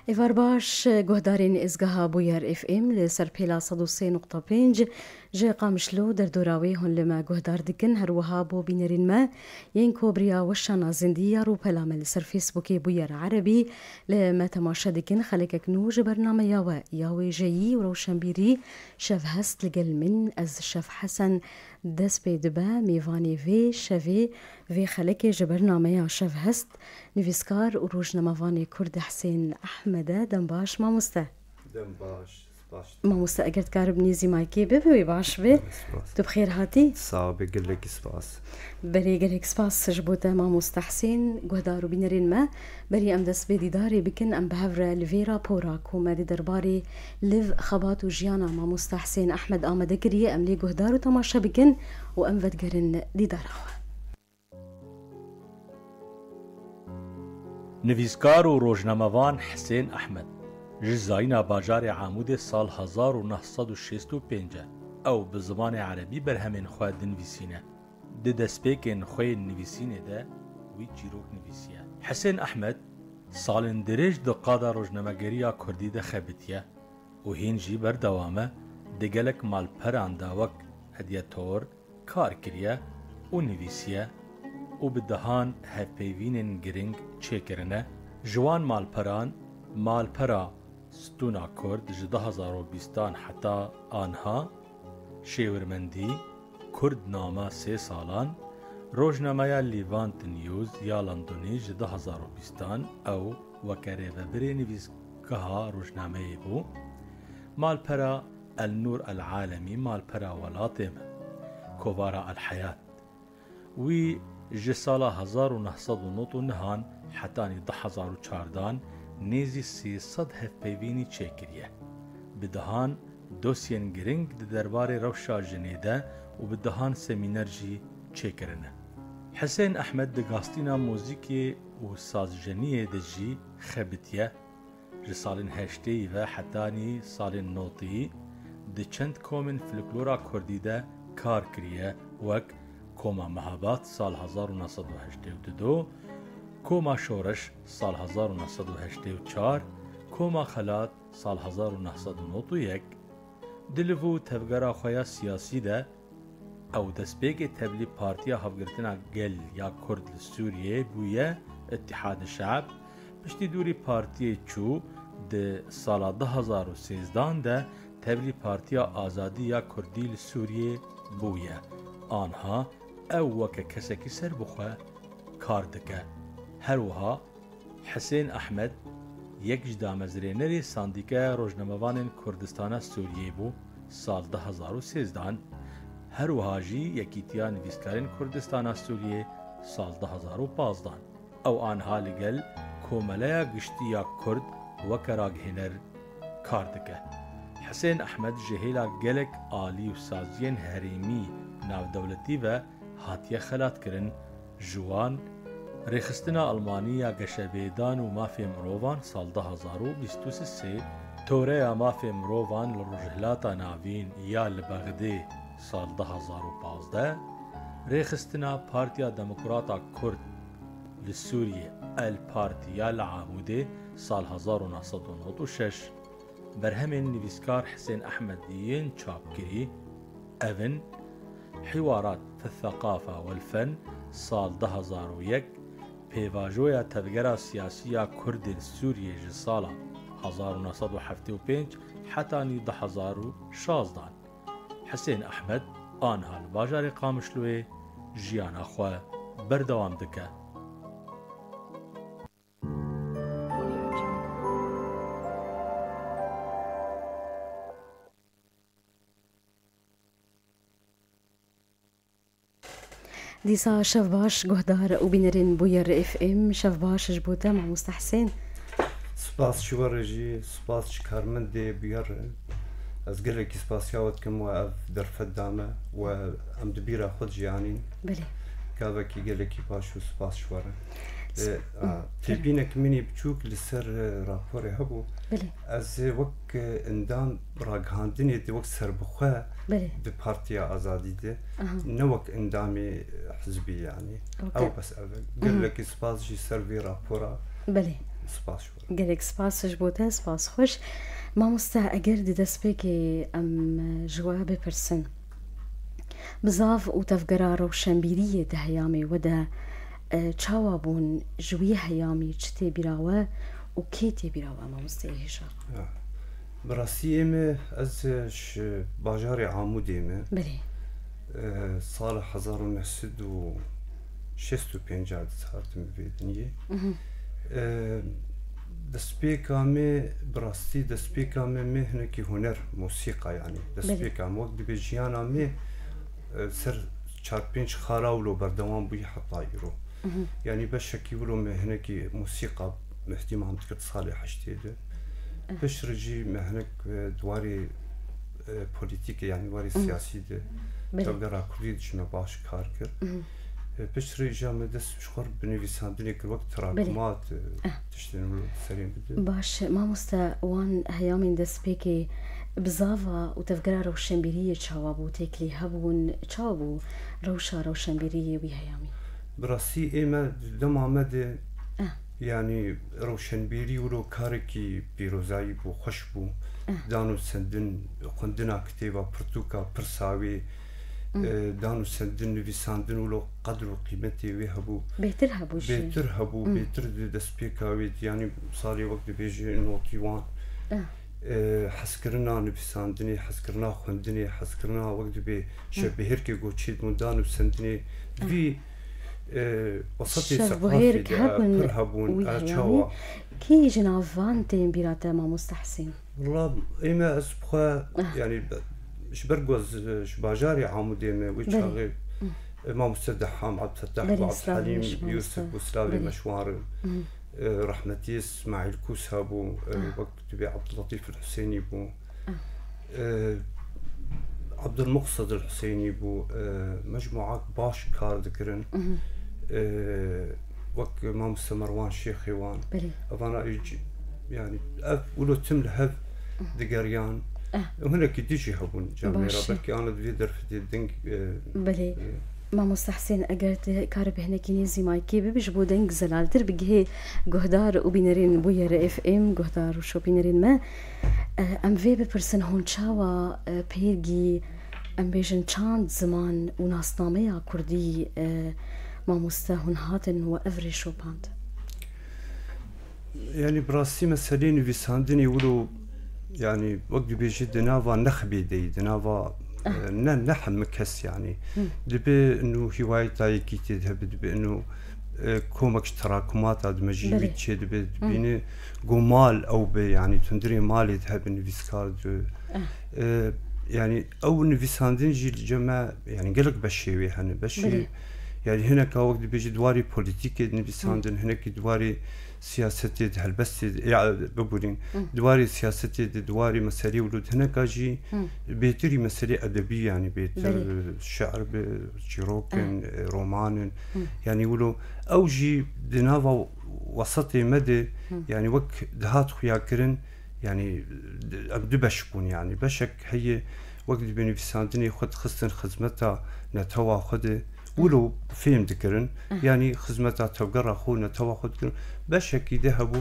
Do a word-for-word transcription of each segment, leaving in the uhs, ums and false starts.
Êvar baş, guhdarên êzgeha Bûyer F M li ser pêla sed û sê nokta pênc ji Qamişlo derdora wê hûn li me guhdar dikin. Her wiha bo bînerên me yên ku bi riya weşana zindî ya rûpela me li ser Facebookê Bûyer Erebî li me temaşe dikin, xelekek nû ji bernameya we ya wêjeyî û rewşenbîrî Şevhest li gel min, ez Şev Hesen, dest pê dibe. Mêvanê vê şevê, vê xelekê ji bernameya Şevhest, nivîskar û rojnamevanê Kurd Hesên Ehmed e. Dem baş mamoste. Dem baş, spas. Mamoste, eger dikarib nêzî maykê bibe wê baş be. Spas. Tu bi xêr hatî. Sax be, gelekî spas. Berê gelek spas ji bo te mamoste Hesên. Guhdar û bînerên me, berî em dest bi dîdarê bikin, em bi hev re li vê rapora ku me di derbarê liv, xebat û jiyana mamoste Hesên Ehmed amade kiriye, em lê guhdar û temaşe bikin û em vedigerin dîdara xwe. Nivîskar û rojnamevan Hesên Ehmed ji zayîna bajarê Amûdê sal hezar û neh sed û şêst û pênc e. Ew bi zimanê erebî berhemên xwe dinivîsîne. Di destpêkên xwe yên nivîsînê de wî çîrok nivîsiye. Hesên Ehmed salên dirêj di qada rojnamegeriya kurdî de xebitiye û hîn jî berdewam e di gelek malperan de wek edîtor kar kiriye û nivîsiye û bi dehan hevpeyvînên giring çêkirine. Ji wan malperan, malpera Stûna Kurd ji du hezar û bîstan heta anha, Şêwirmendî, Kurdname sê salan, rojnameya Levant News ya Londonî ji du hezar û bîstan ew weke rêvebirê nivîsgeha rojnameyê bû. Malpera El Nûr El Alemî, malpera Welatê Me, kovara El Heyat. Wî ji sala hezar û neh sed û nod û neh an hetanî du hezar û çardan nêzî sê sed hevpeyvînî çêkiriye. Bi dehan dosyên giring di derbarê rewşa jinê de û bi dehan semîner jî çêkirine. Hesên Ehmed di gastîna muzîkê û sazjeniyê de jî xebitiye. Ji salên heştêyî ve hetanî salên notî di çend komên folklora kurdî de kar kiriye, wek Koma Mehabad sal hezar û neh sed û heştê û du, Koma Şoreş sal hezar û neh sed û heştê û çar, Koma Xelat sal hezar û neh sed û nod û yek. Di liv û tevgera xwe ya siyasî de, ew destpêkê tevlî Partiya Hevgirtina Gel ya Kurd li Sûriyeyê bûye, Îttîhad-i Şe'b, piştî dûrî partiyê çû, di sala du hezar û sêzdan de tevlî Partiya Azadî ya Kurdî li Sûriyê bûye. Anha ew weke kesekî serbixwe kar dike. Her wiha Hesên Ehmed yek ji damezrênerê Sandîkeya Rojnamevanên Kurdistana Sûriyeyê bû sal du hezar û sêzdan, her wiha jî Yekîtiya Nivîskarên Kurdistana Sûriyê sal du hezar û pazdan. Ew anha li gel Komeleya Giştî ya Kurd weke ragihener kar dike. Hesên Ehmed ji hêla gelek alî û saziyên herêmî navdewletî ve hatiye xelatkirin, ji wan Rêxistina Almanî ya Geşepêdan û Mafê Mirovan sal du hezar û bîst û sê, Toreya Mafê Mirovan li Rojhilata Navîn ya li Bexdê sal du hezar û pazdeh, Rêxistina Partiya Demokrata Kurd li Sûriyê, El Partî ya li Amûdê sal hezar û neh sed û nod û şeş. Berhemên nivîskar Hisên Ehmed yên çapkirî ev in: Hiwarat fi Thekafa wel Fen sal du hezar û yek, pêvajoya Tevgera Siyasî ya Kurdên Sûriyê ji sala hezar û neh sed û heftê û pênc hetanî du hezar û şazdan. Hisên Ehmed anha li bajarê Qamişloyê jiyana xwe berdewam dike. Dîsa şev baş, guhdar û bînerên Bûyer F M, şev baş ji bo te, mamoste Hisên. Spas ji we re jî, spas ji karmendê Bûyer re. Ez gelekî spasiya we dikim we ev derfet dame we em di bîra xwe de jî anîn. Belê. Gavekî gelekî baş û spas ji we re. S- E, a, Hı. Têbînek min ê biçûk li ser, e, raporê hebû. Belê. Ez, e, wek, e, endam ragihandinê de wek serbixwe Belê. di Partiya Azadî de, Aha. ne wek endamê hizbî, yanî. Ok. Ew bes ev e. Hı. Gelekî spas jî ser vê rapora. Belê. Spas ji we. Gelek spas ji bo te, spas xweş. Mamoste, eger di destpêkê em ji we bipirsin, bizav û tevgera rewşenbîriyê di heyamê we de, e, çawa bûn, ji wî heyamî çi tê bîra we û kê tê bîra we, mamosteyê hêja? Ya. Bi rastî ê me, ez, e, ji bajarê Amûdê me. Belê. E, sala hezar û neh sed û şêst û pênc dizatim vê dinyê. Mhm. E, destpêka me, bi rastî destpêka me, me hinekî huner, mûsîqa, yanî Belê. destpêka me, wek dibê jiyana me, e, ser çar pênc xala wilo berdewam bûyî heta îro. Mhm. Yanî beşekî wilo me hinekî mûsîqa îhtîmam dikir salê heştê de. Eh. Piştre jî me hinek, e, di warê, e, polîtîkê, yanî warê Mhm. siyasî de, Belê. tevgera kurdî de jî me baş kar kir. Mhm. E, piştre jî me dest ji xwe re bi nivîsandinê kir, wek Belê. terakumat, e, Eh. tiştên wilo serê bide. Baş, mamoste, wan heyamên destpêkê bizava û tevgera rewşenbîriyê çawa bû, têkilî hebûn, çawa bû rewşa rewşenbîriyê wî heyamî? Bi rastî ê me di dema me de, Eh. yanî rewşenbîrî wilo karekî pîrozayî bû, xweş bû. Eh. Dan û sendin, xwendina kitêba, pirtûka, pirsa wê, Mm. e, dan û sendin, nivîsandin wilo qedr û qîmetê wê hebû. Bêhtir hebû jî. Bêhtir hebû, Mm. bêhtir di destpêka wê, yanî salê wek dibêje notî wan. Eh. E, hezkirina nivîsandinê, hezkirina xwendinê, hezkirina wek dibê şevbihêrkê goçê dibûn, dan û sendinê. Vî, e, wesatê Şevbihêrk seqafî de, e, hebûn pir hebûn, wî e, heyamî. çawa? Kî ji nav van tên bîra te, mamoste Hesên? Wela, ê me ez bi xwe, Ah. yanî, ji ber ku ez, e, ji bajarê Amûdê me, wê Belê. çaxê, Mm. e, mamoste Deham, Abdfetah Belê, û slavê Abdulhelîm, meş, mamoste. Yûsif û slavê Belê. meş wan re. Mm. E, rehmetî Îsmaîl Kûs hebû, e, Ah. wek dibê Abdulletîf El Husênî bû. Ah. E, Abdulmuqsid El Husênî bû, e, mecmuak baş kar dikirin. Mhm. E, wek mamoste Merwan Şêxê wan. Belê. Evana ê c-, yanî ev wilo tim li hev Mhm. digeriyan. Eh. Hinekî dî jî hebûn camêra, Baş e. belkî ana di vê derfetê deng, e, Belê. e, Mamoste Hesên, eger tu karibî hinekî nêzî maykê bibî, ji bo deng zelaltir bigihê guhdar û bînerên Bûyer F M, guhdar û şopînerên me, eh, em vê bipirsin, hûn çawa, eh, pêrgî, em bêjin, çand, ziman û nasnameya kurdî, eh, mamoste, hûn hatin we ev rê şopand? Yanî bi rastî meselê nivîsandinê wilo, yanî wek dibêje di nava nexbê de yî, di nava, Ah. e, ne, ne hemî kes yanî. Hı. Dibe inu hîwayeta yekîtiyê de hebe, dibe inu, e, komek ji terakumata di mejî Belê. wî çê dibe, Hı. dibîne ku mal ew be, yanî hundirê malê de hebe nivîskar di. Ah. E, yanî ew nivîsandin jî li cem me, yanî gelek beşê wê hene. Beşê, Belê. yanî hineka wek dibêje di warê polîtîkê de nivîsandin, Hı. hinekî di warê siyasetê de, helbestê de, ya, bibûrîn, Hı. di warê siyasetê de, di warê meselê wilo de, hineka jî Hı. bêtirî meselê edebî, yanî bêtir Belê. şiir bi, çîrok in, Hı. e, roman in. Hı. Yanî wilo ew jî di nava wesatê me de, Hı. yanî wek dihat xuyakirin, yanî em du beş bûn, yanî beşek heye wek dibê nivîsandinê xwe dixistin xizmeta netewa xwe de, wilo fêm dikirin, Ah. yanî xizmeta tevgera xwe û netewa xwe dikirin. Beşekî de hebû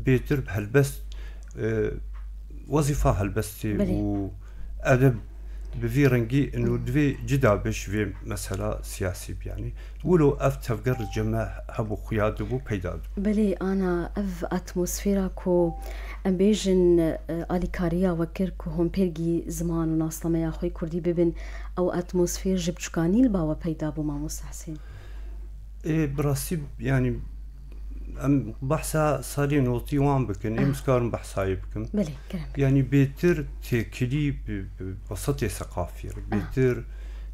bêtir bi helbest, e, wezîfa helbestê Belê. û edeb bi vî rengî ino Hmm. divê cida be ji vê mesela siyasî bi, yanî. Wilo ev tevger li cem me hebû, xuya dibû, peyda dibû. Belê, ana ev atmosfera ku em bêjin, e, alîkariya we kir ku hûn pêrgî ziman û nasnameya xwe yê kurdî bibin, ew atmosfêr ji biçûkanî li ba we peyda bû, mamoste Hesên? Ê, bi rastî, yanî, em behsa salê notî wan bikin, êm Ah. ez karim behsa wê bikim. Belê, kerem. Yanî bêtir têkilî bi, bi wesatê seqafî re, Ah. bêtir,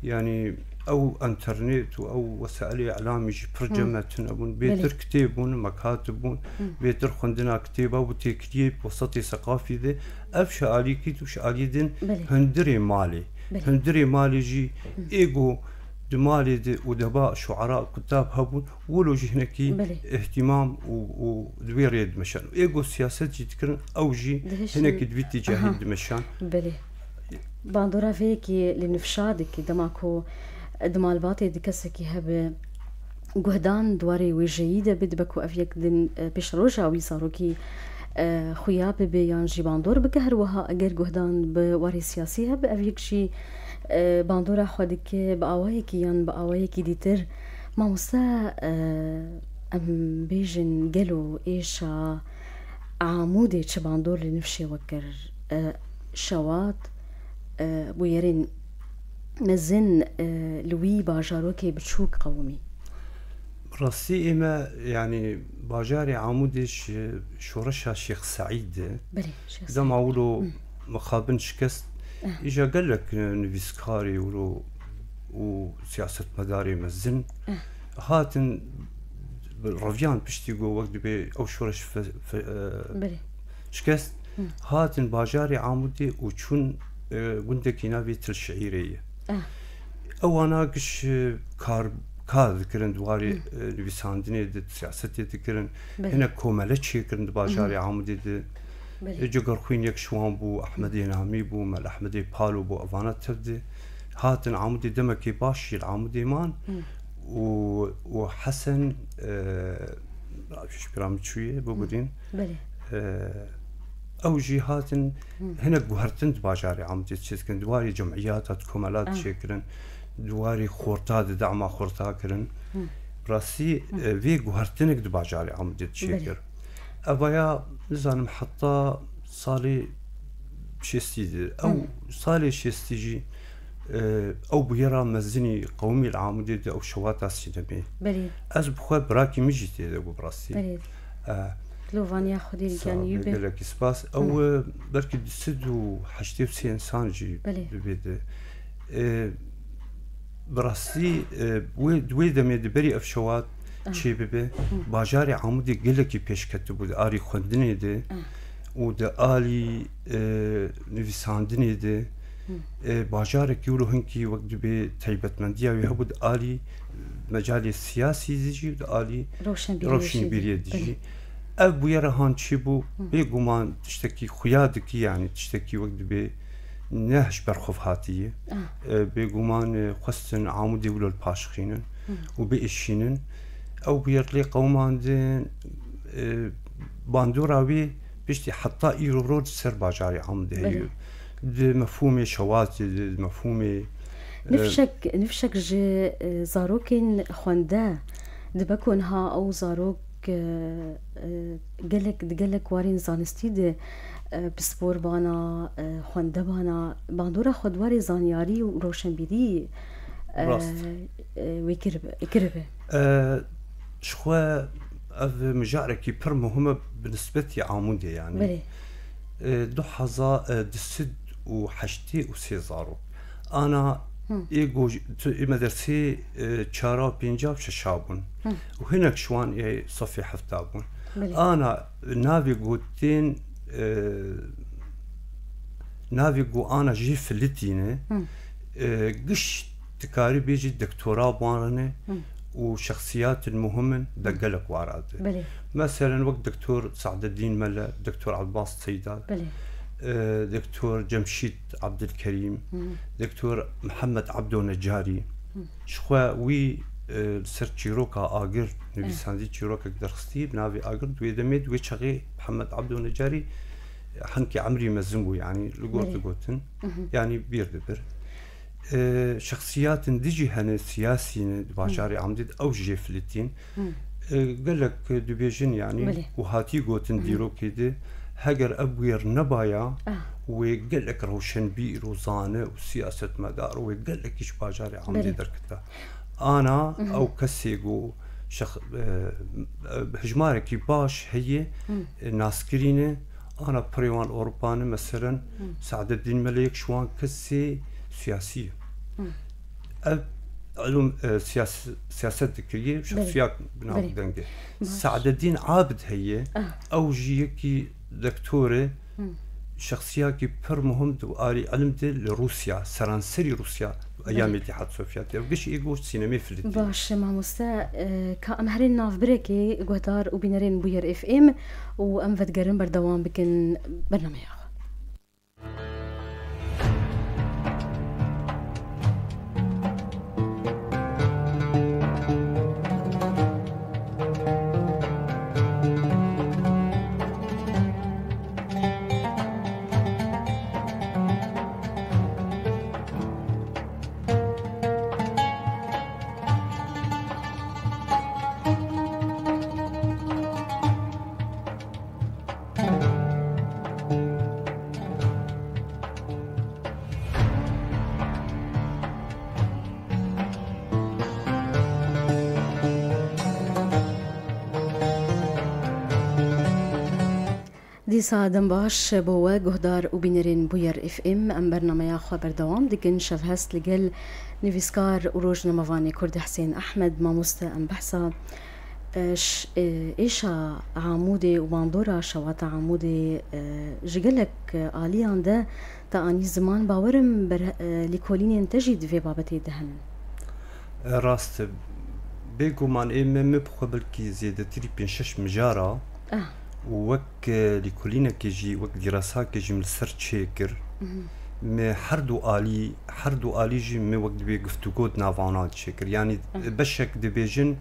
yanî ew enternet û ew wesailê îlamî jî pir Hı. cem me tune bûn. Bêtir Belê. kitêb bûn, mekatib bûn, Hı. bêtir xwendina kitêba bû têkiliyê bi wesatê seqafî de. Ev ji alîkî tu ji aliyê din Belê. hundirê malê. Belê. Hundirê malê jî Hı. ê ku di malê de û deba şuara kutab hebûn, wilo jî hinekî Belê. îhtîmam û, û di wê rê dimeşan. Ê ku siyaset jî dikirin, ew jî Dihiştin. hinekî di vî tîcahî Aha. dimeşan. Belê. Bandora vê yekê li nifşa dike, dema ku di malbatê di kesekî hebe, guhdan di warê wêjeyî de be, dibe ku ev yek din, e, pêşeroja wî zarokî, e, xuya bibe yan jî bandor bike. Her wiha eger guhdan bi warê siyasî hebe, ev yek jî, e, bandora xwe dike bi awayekî yan bi awayekî dîtir. Mamoste, e, em bêjin gelo êşa Amûdê çi bandor li Nifşê we kir? E, Şewat, e, bûyerên mezin, e, li wî bajarokê biçûk qewimî. Bi rastî ê me, yanî bajarê Amûdê şi-, şoreşa Şêx Seîd de Belê, Şêx dema Seîd. wilo Hı. mixabin şikest, Eh. îja gelek nivîskarê wilo û siyasetmedarê mezin Eh. hatin reviyan piştî ku wek dibê ew şoreş fe-, fe-, e, Belê. şikest, Hı. hatin bajarê Amûdê û çûn, e, gundekî navê Til Şiîrê ye. Ah. Ewana giş, e, kar, kar dikirin di warê, Hı. e, nivîsandinê de, siyasetê dikirin. Belê. Hinek komele çêkirin di bajarê Hı hı. Amûdê de. Belê. E, Cegerxwîn yek ji wan bû, Ehmedê Namî bû, Mel Ehmedê Palo bû, evana tev de hatin Amûdê, demekê baş jî li Amûdê man. Hı. û, û Hesen, e, ji bîra min çûye, bibûrîn. Belê. E, ew jî hatin Hı. hinek guhertin di bajarê Amûdê çêdikirin. Di warê cemiyata, di komela Ah. çêkirin. Di warê xorta de dema xorta kirin. Hı. Rastî, Hı. e, vê guhertinek di bajarê Amûdê Belê. çêkir. Evaya, nizanim, heta salê şêstî de. Ew Hı. salê şêstî jî, e, ew bûyera mezinî qewimî li Amûdê de, ew şewata sînemê. Belê. Ez bi xwe, birakî min jî tê de bû bi rastî. Belê. E, Lovaniya Xwedê li Sağ gel ol, wî be. gelekî spas. Ew, Hı. e, belkî du sed û heştê û sê însan jî Belê. dibê de. E, bi rastî, e, wê, di wê demê de berî ev şewat Ah. çê bibe, Hı. bajarê Amûdê gelekî pêş ketibû di arî xwendinê de Ah. û di alî, e, nivîsandinê de, Hı. e, bajarekî wilo hinkî wek dibê taybetmendiya wî hebû di alî mecalê siyasî de jî û di alî Roşenbîriyê jî. roşenbîriyê de jî. Belê. Ev bûyera han çêbû, Hı. bêguman tiştekî xuya dikî, yanî tiştekî wek dibê ne ji ber xwe hatî ye. Ah. E, bêguman, e, xwestin Amûdê wilo li paş xînin Hı. û biêşînin. Ew bûyer lê qewimandin, e, bandora wê piştî heta îro roj di ser bajarê Amûdê heye. Belê. Di mefhûmê şewatê de, di mefhûmê, e, Nifşek, nifşek ji, e, zarokên xwende dibe ku niha ew zarok, e, e, gelek, di gelek warên zanistî de, e, pispor bana, e, xwende bana, bandora xwe di warê zanyarî û roşenbîrî, e, Rast. e, wê kiribe, kiribe. E, ji xwe ev mijarekî pir muhim e bi nisbetî Amûdê, yanî. Belê. E, du hezar, e, du sed û heştê û sê zarok. Ana Hı. ê goj-, tu, ê medersê, e, çara, pênca û şeşa bûn. Hı. Û hinek ji wan ê sefê hefta bûn. Belê. Ana navê gotên, e, navê ku ana jê filitîne, Hı. e, giş dikarî bêjî doktora bi wan re ne Hı. û şexsiyatên muhim in de gelek wara de. Belê. Meselen wek Doktor Saededdîn Mele, Doktor Abbas Seyda, Belê. e, Doktor Cemşîd Abdilkerîm, Hı. Doktor Mihemed Abdo Necarî. Hı. Ji xwe wî, e, li ser çîroka Agir, nivîsandî çîrokek derxistî, bi navê Agir, di wê demê, di wê çaxê Mihemed Abdo Necarî hinkî emrî mezin bû, yanî li gor Belê. digotin, Hı hı. yanî bîr dibir. E, şexsiyatên dijî hene, siyasî ne, di bajarê Hı. Amdê de ew jê filitîn. Hı. E, gelek dibêjin, yanî, Belê. û hatî gotin Hı hı. dîrokê de, heger ev bûyer nebaya, Ah. wê gelek rewşenbîr û zane û siyasetmedar û wê gelekî ji bajarê Amdê Belê. derketa. Ana Hı hı. ew kesê ku şex-, e, e, hejmarekî baş heye, Hı. e, naskirî ne, ana pirê wan Ewropa ne, meselen, Hı. Saededdîn Mele yek ji wan kesê siyasî ye. Hı. Ev ilm, e, siyas-, siyaset dikiriye, Belê. şexsiyak bi nav Belê. dengê. Baş. Saededdîn Abid heye, Ah. ew jî yekî doktor e, Hı. şexsiyakî pir muhim di arî ilim de li Rûsya, seranserî Rûsya, Belê. eyamê Îtîhad Sovyetê. Ev giş ê goşt sînemê filitî. Baş e, mamoste, e, ka em herên nav birekê guhdar û bînerên Bûyer F M û em vedigerin berdewam bikin bernameya xwe. Dîsa dem baş bo we guhdar û bînerên Bûyer F M. Em bernameya xwe berdewam dikin. Şevhest li gel nivîskar û rojnamevanê Kurd Hesên Ehmed, mamoste, em behsa, e, ş-, e, êşa Amûdê û bandora şewata Amûdê, e, ji gelek, e, aliyan de te anî ziman. Bawerim ber-, e, lîkolînên te jî di vê babetê de hene. E, rast e. Bêguman ê me, me bi xwe belkî zêdetirî pênc şeş mijara Ah. û wek, e, lîkolînekê jî, wek dîrasakê jî min li ser çêkir. Mhm. Me her du alî, her du alî jî me wek dibê guftûgo di nava wan çêkir. Yanî Ah. beşek dibêjin,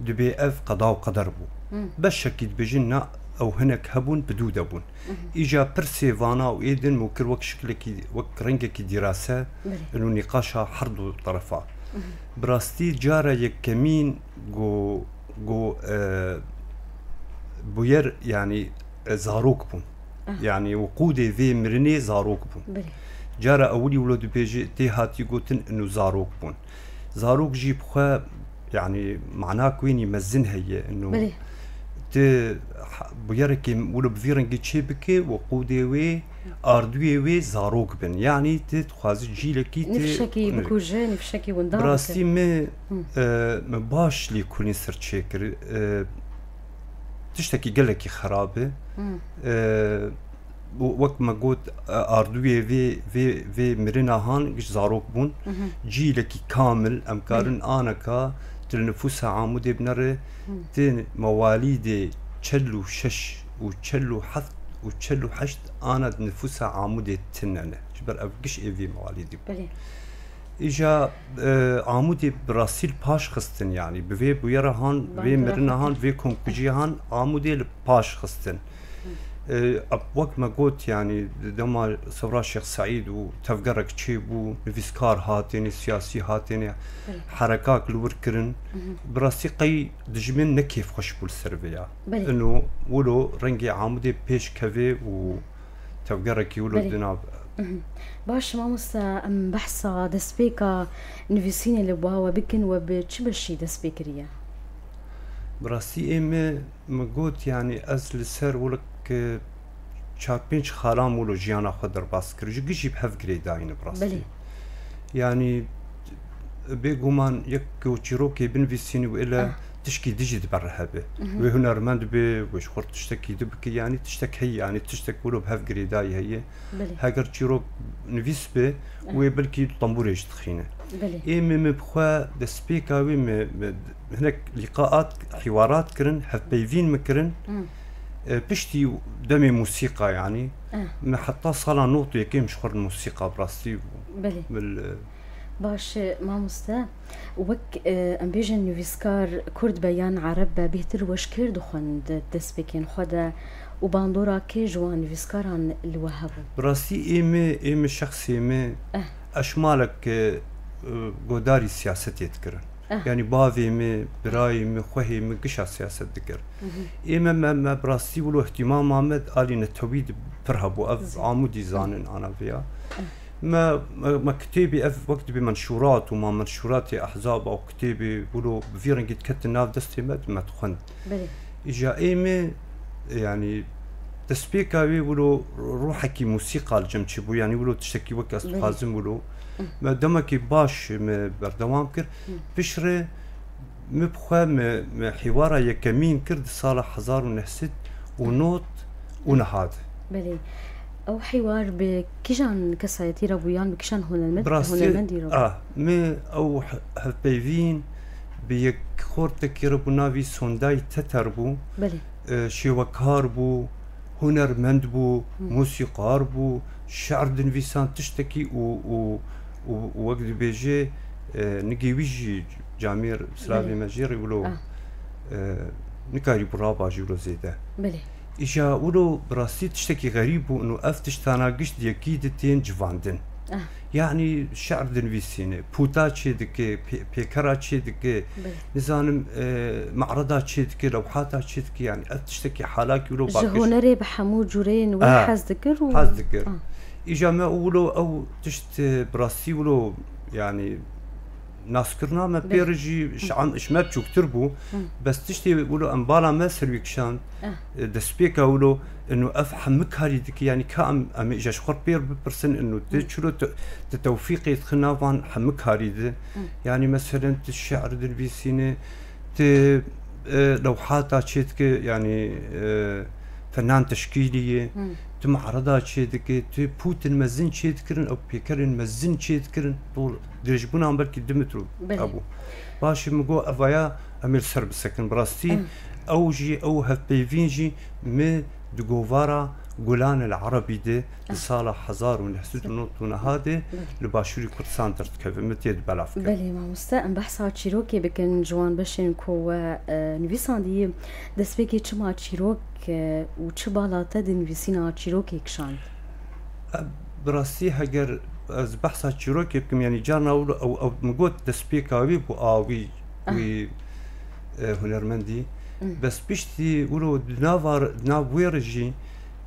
dibê ev qeda û qeder bû. Hmm. Beşekî dibêjin na, ew hinek hebûn, bi dû de bûn. Mhm. Îja pirsê vana û ê din min kir wek şiklekî, wek rengekî dîrase, Belê. û nîqaşa her du terefa. Mhm. Bi rastî cara yekemîn ku, ku, e, bûyer, yanî, e, zarok bûn. Ah. Yanî, wiqûdê vê mirinê zarok bûn. Belê. Cara ewilî wilo dibêje, tê hatî gotin, inu zarok bûn. Zarok jî bi xwe, yanî, manak wênî mezin heye, inu Belê. tu ha-, bûyerekê wilo bi vî rengî çê bike, wiqûdê wê, ardûyê wê zarok bin. Yanî, tu dixwazî cîlekî tê Nifşekî bikuje, nifşekî winda Bi rastî bike. me, Hı. e, me baş lêkolîn ser çêkir. E, tiştekî gelekî xerab e. Hı. E, û wek me got, e, ardûyê vê, vê, vê mirina han giş zarok bûn. Hı hı. Cîlekî kamil, em karin Belê. aneka, tu li nifûsa Amûdê binere, Hı. tu mewalîdê çel û şeş û çel û heft û çel û heşt ana di nifûsa Amûdê tune ne. Ji ber ev giş ê vê mewalîdê bû. Belê. Îja, e, Amûdê bi rastî li paş xistin, yanî bi vê bûyera han, vê Bandora mirina xwe han, kir. vê komkujiya han Amûdê li paş xistin. Hı. E, ap-, wek me got, yanî dema sewra Şêx Seîd û tevgerek çêbû, nivîskar hatêne, siyasî hatêne, Belê. herekak li wir kirin. Hı hı. Bi rastî qey dijmin ne kêfxweş bû li ser vê ya. Belê. Ino wilo rengê Amûdê pêş keve û tevgerekî wilo Belê. di nav. Mhm. Baş, mamoste, em behsa destpêka nivîsînê li ba we bikin, we bi çi beşî dest pê kiriye? Bi rastî ê me, me got, yanî ez li ser wilo çar pênc xalam wilo jiyana xwe derbas kir. Ji gişî bi hev girêdayî ne bi rastî. Belê. Yanî bêguman yek ku çîrokê binivîsînî û êle Ah. tişkî dijî dibe rehebe. Mhm. Wê hunermend be, wê ji xwe tiştekî di bike, yanî tiştek heye, yanî tiştek wilo bi hev girêdayî heye. Belê. Heger çîrok nivîs be, Ah. wê belkî tembûrê jî dixîne. Belê. Ê me, me bi xwe destpêka wê me, me hinek lîqaat, hîwarat kirin, hevpeyvîn me kirin. Hmm. E, piştî demê mûsîqa, yanî. Ah. Me heta sala nod û yekê min ji xwe re mûsîqa bi rastî Belê. bil, e, Baş, e, mamoste, wek, e, em bêjin nivîskar kurd be yan ereb be, bêhtir we ji kê re dixwend destpêkên xwe de û bandora kê ji wan nivîskaran li we hebû? Bi rastî ê me, ê me şexsê me, Eh. eşmalek, e, e, godarî siyasetê dikirin. Eh. Yanî bavê me, birayê me, xwehê me gişa siyaset dikir. Mhm. Ê me, me, me bi rastî wilo îhtîmama me di alî netewî de pir hebû. Ev Zî. Amûdî zanin ana vêya. Eh. Me, me, me kitêbê ev wek dibê menşûrat û ma menşûratê ehzaba û kitêbê wilo bi vî rengî diketin nav destê me, me dixwend. Belê. Îja ê me, yanî destpêka wê wilo ruhekî mûsîqa li cem çêbû, yanî wilo tiştekî wek ez Belê. dixwazim wilo. Hı. Me demekî baş me berdewam kir. Hı. Piştre me bi xwe me, me hîwara yekemîn kir di sala hezar û neh sed û nod û niha de. Belê. Ew hîwar bi kîjan kesayetî re bû yan bi kîjan hunermend-, Bi rastî, hunermendî re bû? ah, me ew he-, hevpeyvîn bi yek xortekî re bû, navî Sonday Teter bû. Belê. E, şêwekar bû, hunermend bû, Hı. mûsîqar bû, şi'r dinivîsan tiştekî û, û, û, û wek dibêje, e, nigê wî jî camêr silavê Belê. me jê re wilo, Ah. e, nikarîbû raba jî wilo zêde. Belê. Îja wilo bi rastî tiştekî xerîb bû, û ev tiştana giş di yekî di tên civandin. Ah. Yanî şi'r dinivîsîne, pûta çê dike, pê-, pêkera çê dike, Belê. nizanim, e, me'reda çê dike, lewhata çê dike, yanî ev tiştekî halakî wilo Ji bakiş. hunerê bi hemû cûreyên wê Ah, hez dikir û hez dikir. Ah. Îja me wilo ew tişt, e, bi rastî wilo, yanî Naskirina me pê re jî ji em, ji me biçûktir bû. Bes tiştê wilo em bala me ser wî kişand. Eh. E, destpêka wilo ino ev hemû karî dike, yanî ka em, em ê ji xwe pê re bipirsin ino tu çilo tu, tu tewfîqê dixî nav van hemû karî de. Yanî meselen tu şi'rî dinivîsîne, tu, e, lewhata çêdike, yanî, e, fenan teşkîlî ye, tu me'reda çêdike, tu pûtin mezin çêdikirin, ew pêkerên mezin çêdikirin, dol dirêjbûnan belkî du metr hebû. Belê. Baş e, min got, evaya em ê li ser bisekin. Bi rastî, ew jî, ew hevpeyvîn jî min di govara Gulan el Erebî de di sala hezar û neh sed û nod û neh de li Başûrê Kurdistan derdikeve. Min tê de belav kir. Belê mamoste, em behsa çîrokê bikin ji wan beşên ku we, e, nivîsandî. Destpêkê çima çîrok, e, û çi bala te di nivîsîna çîrokê kişand? E, bi rastî heger ez behsa çîrokê bikim, yanî carna ew, ew, ew min got destpêka wî bû a wî, wî, e, hunermendî. Bes piştî wilo di nav ar-, di nav wê re jî,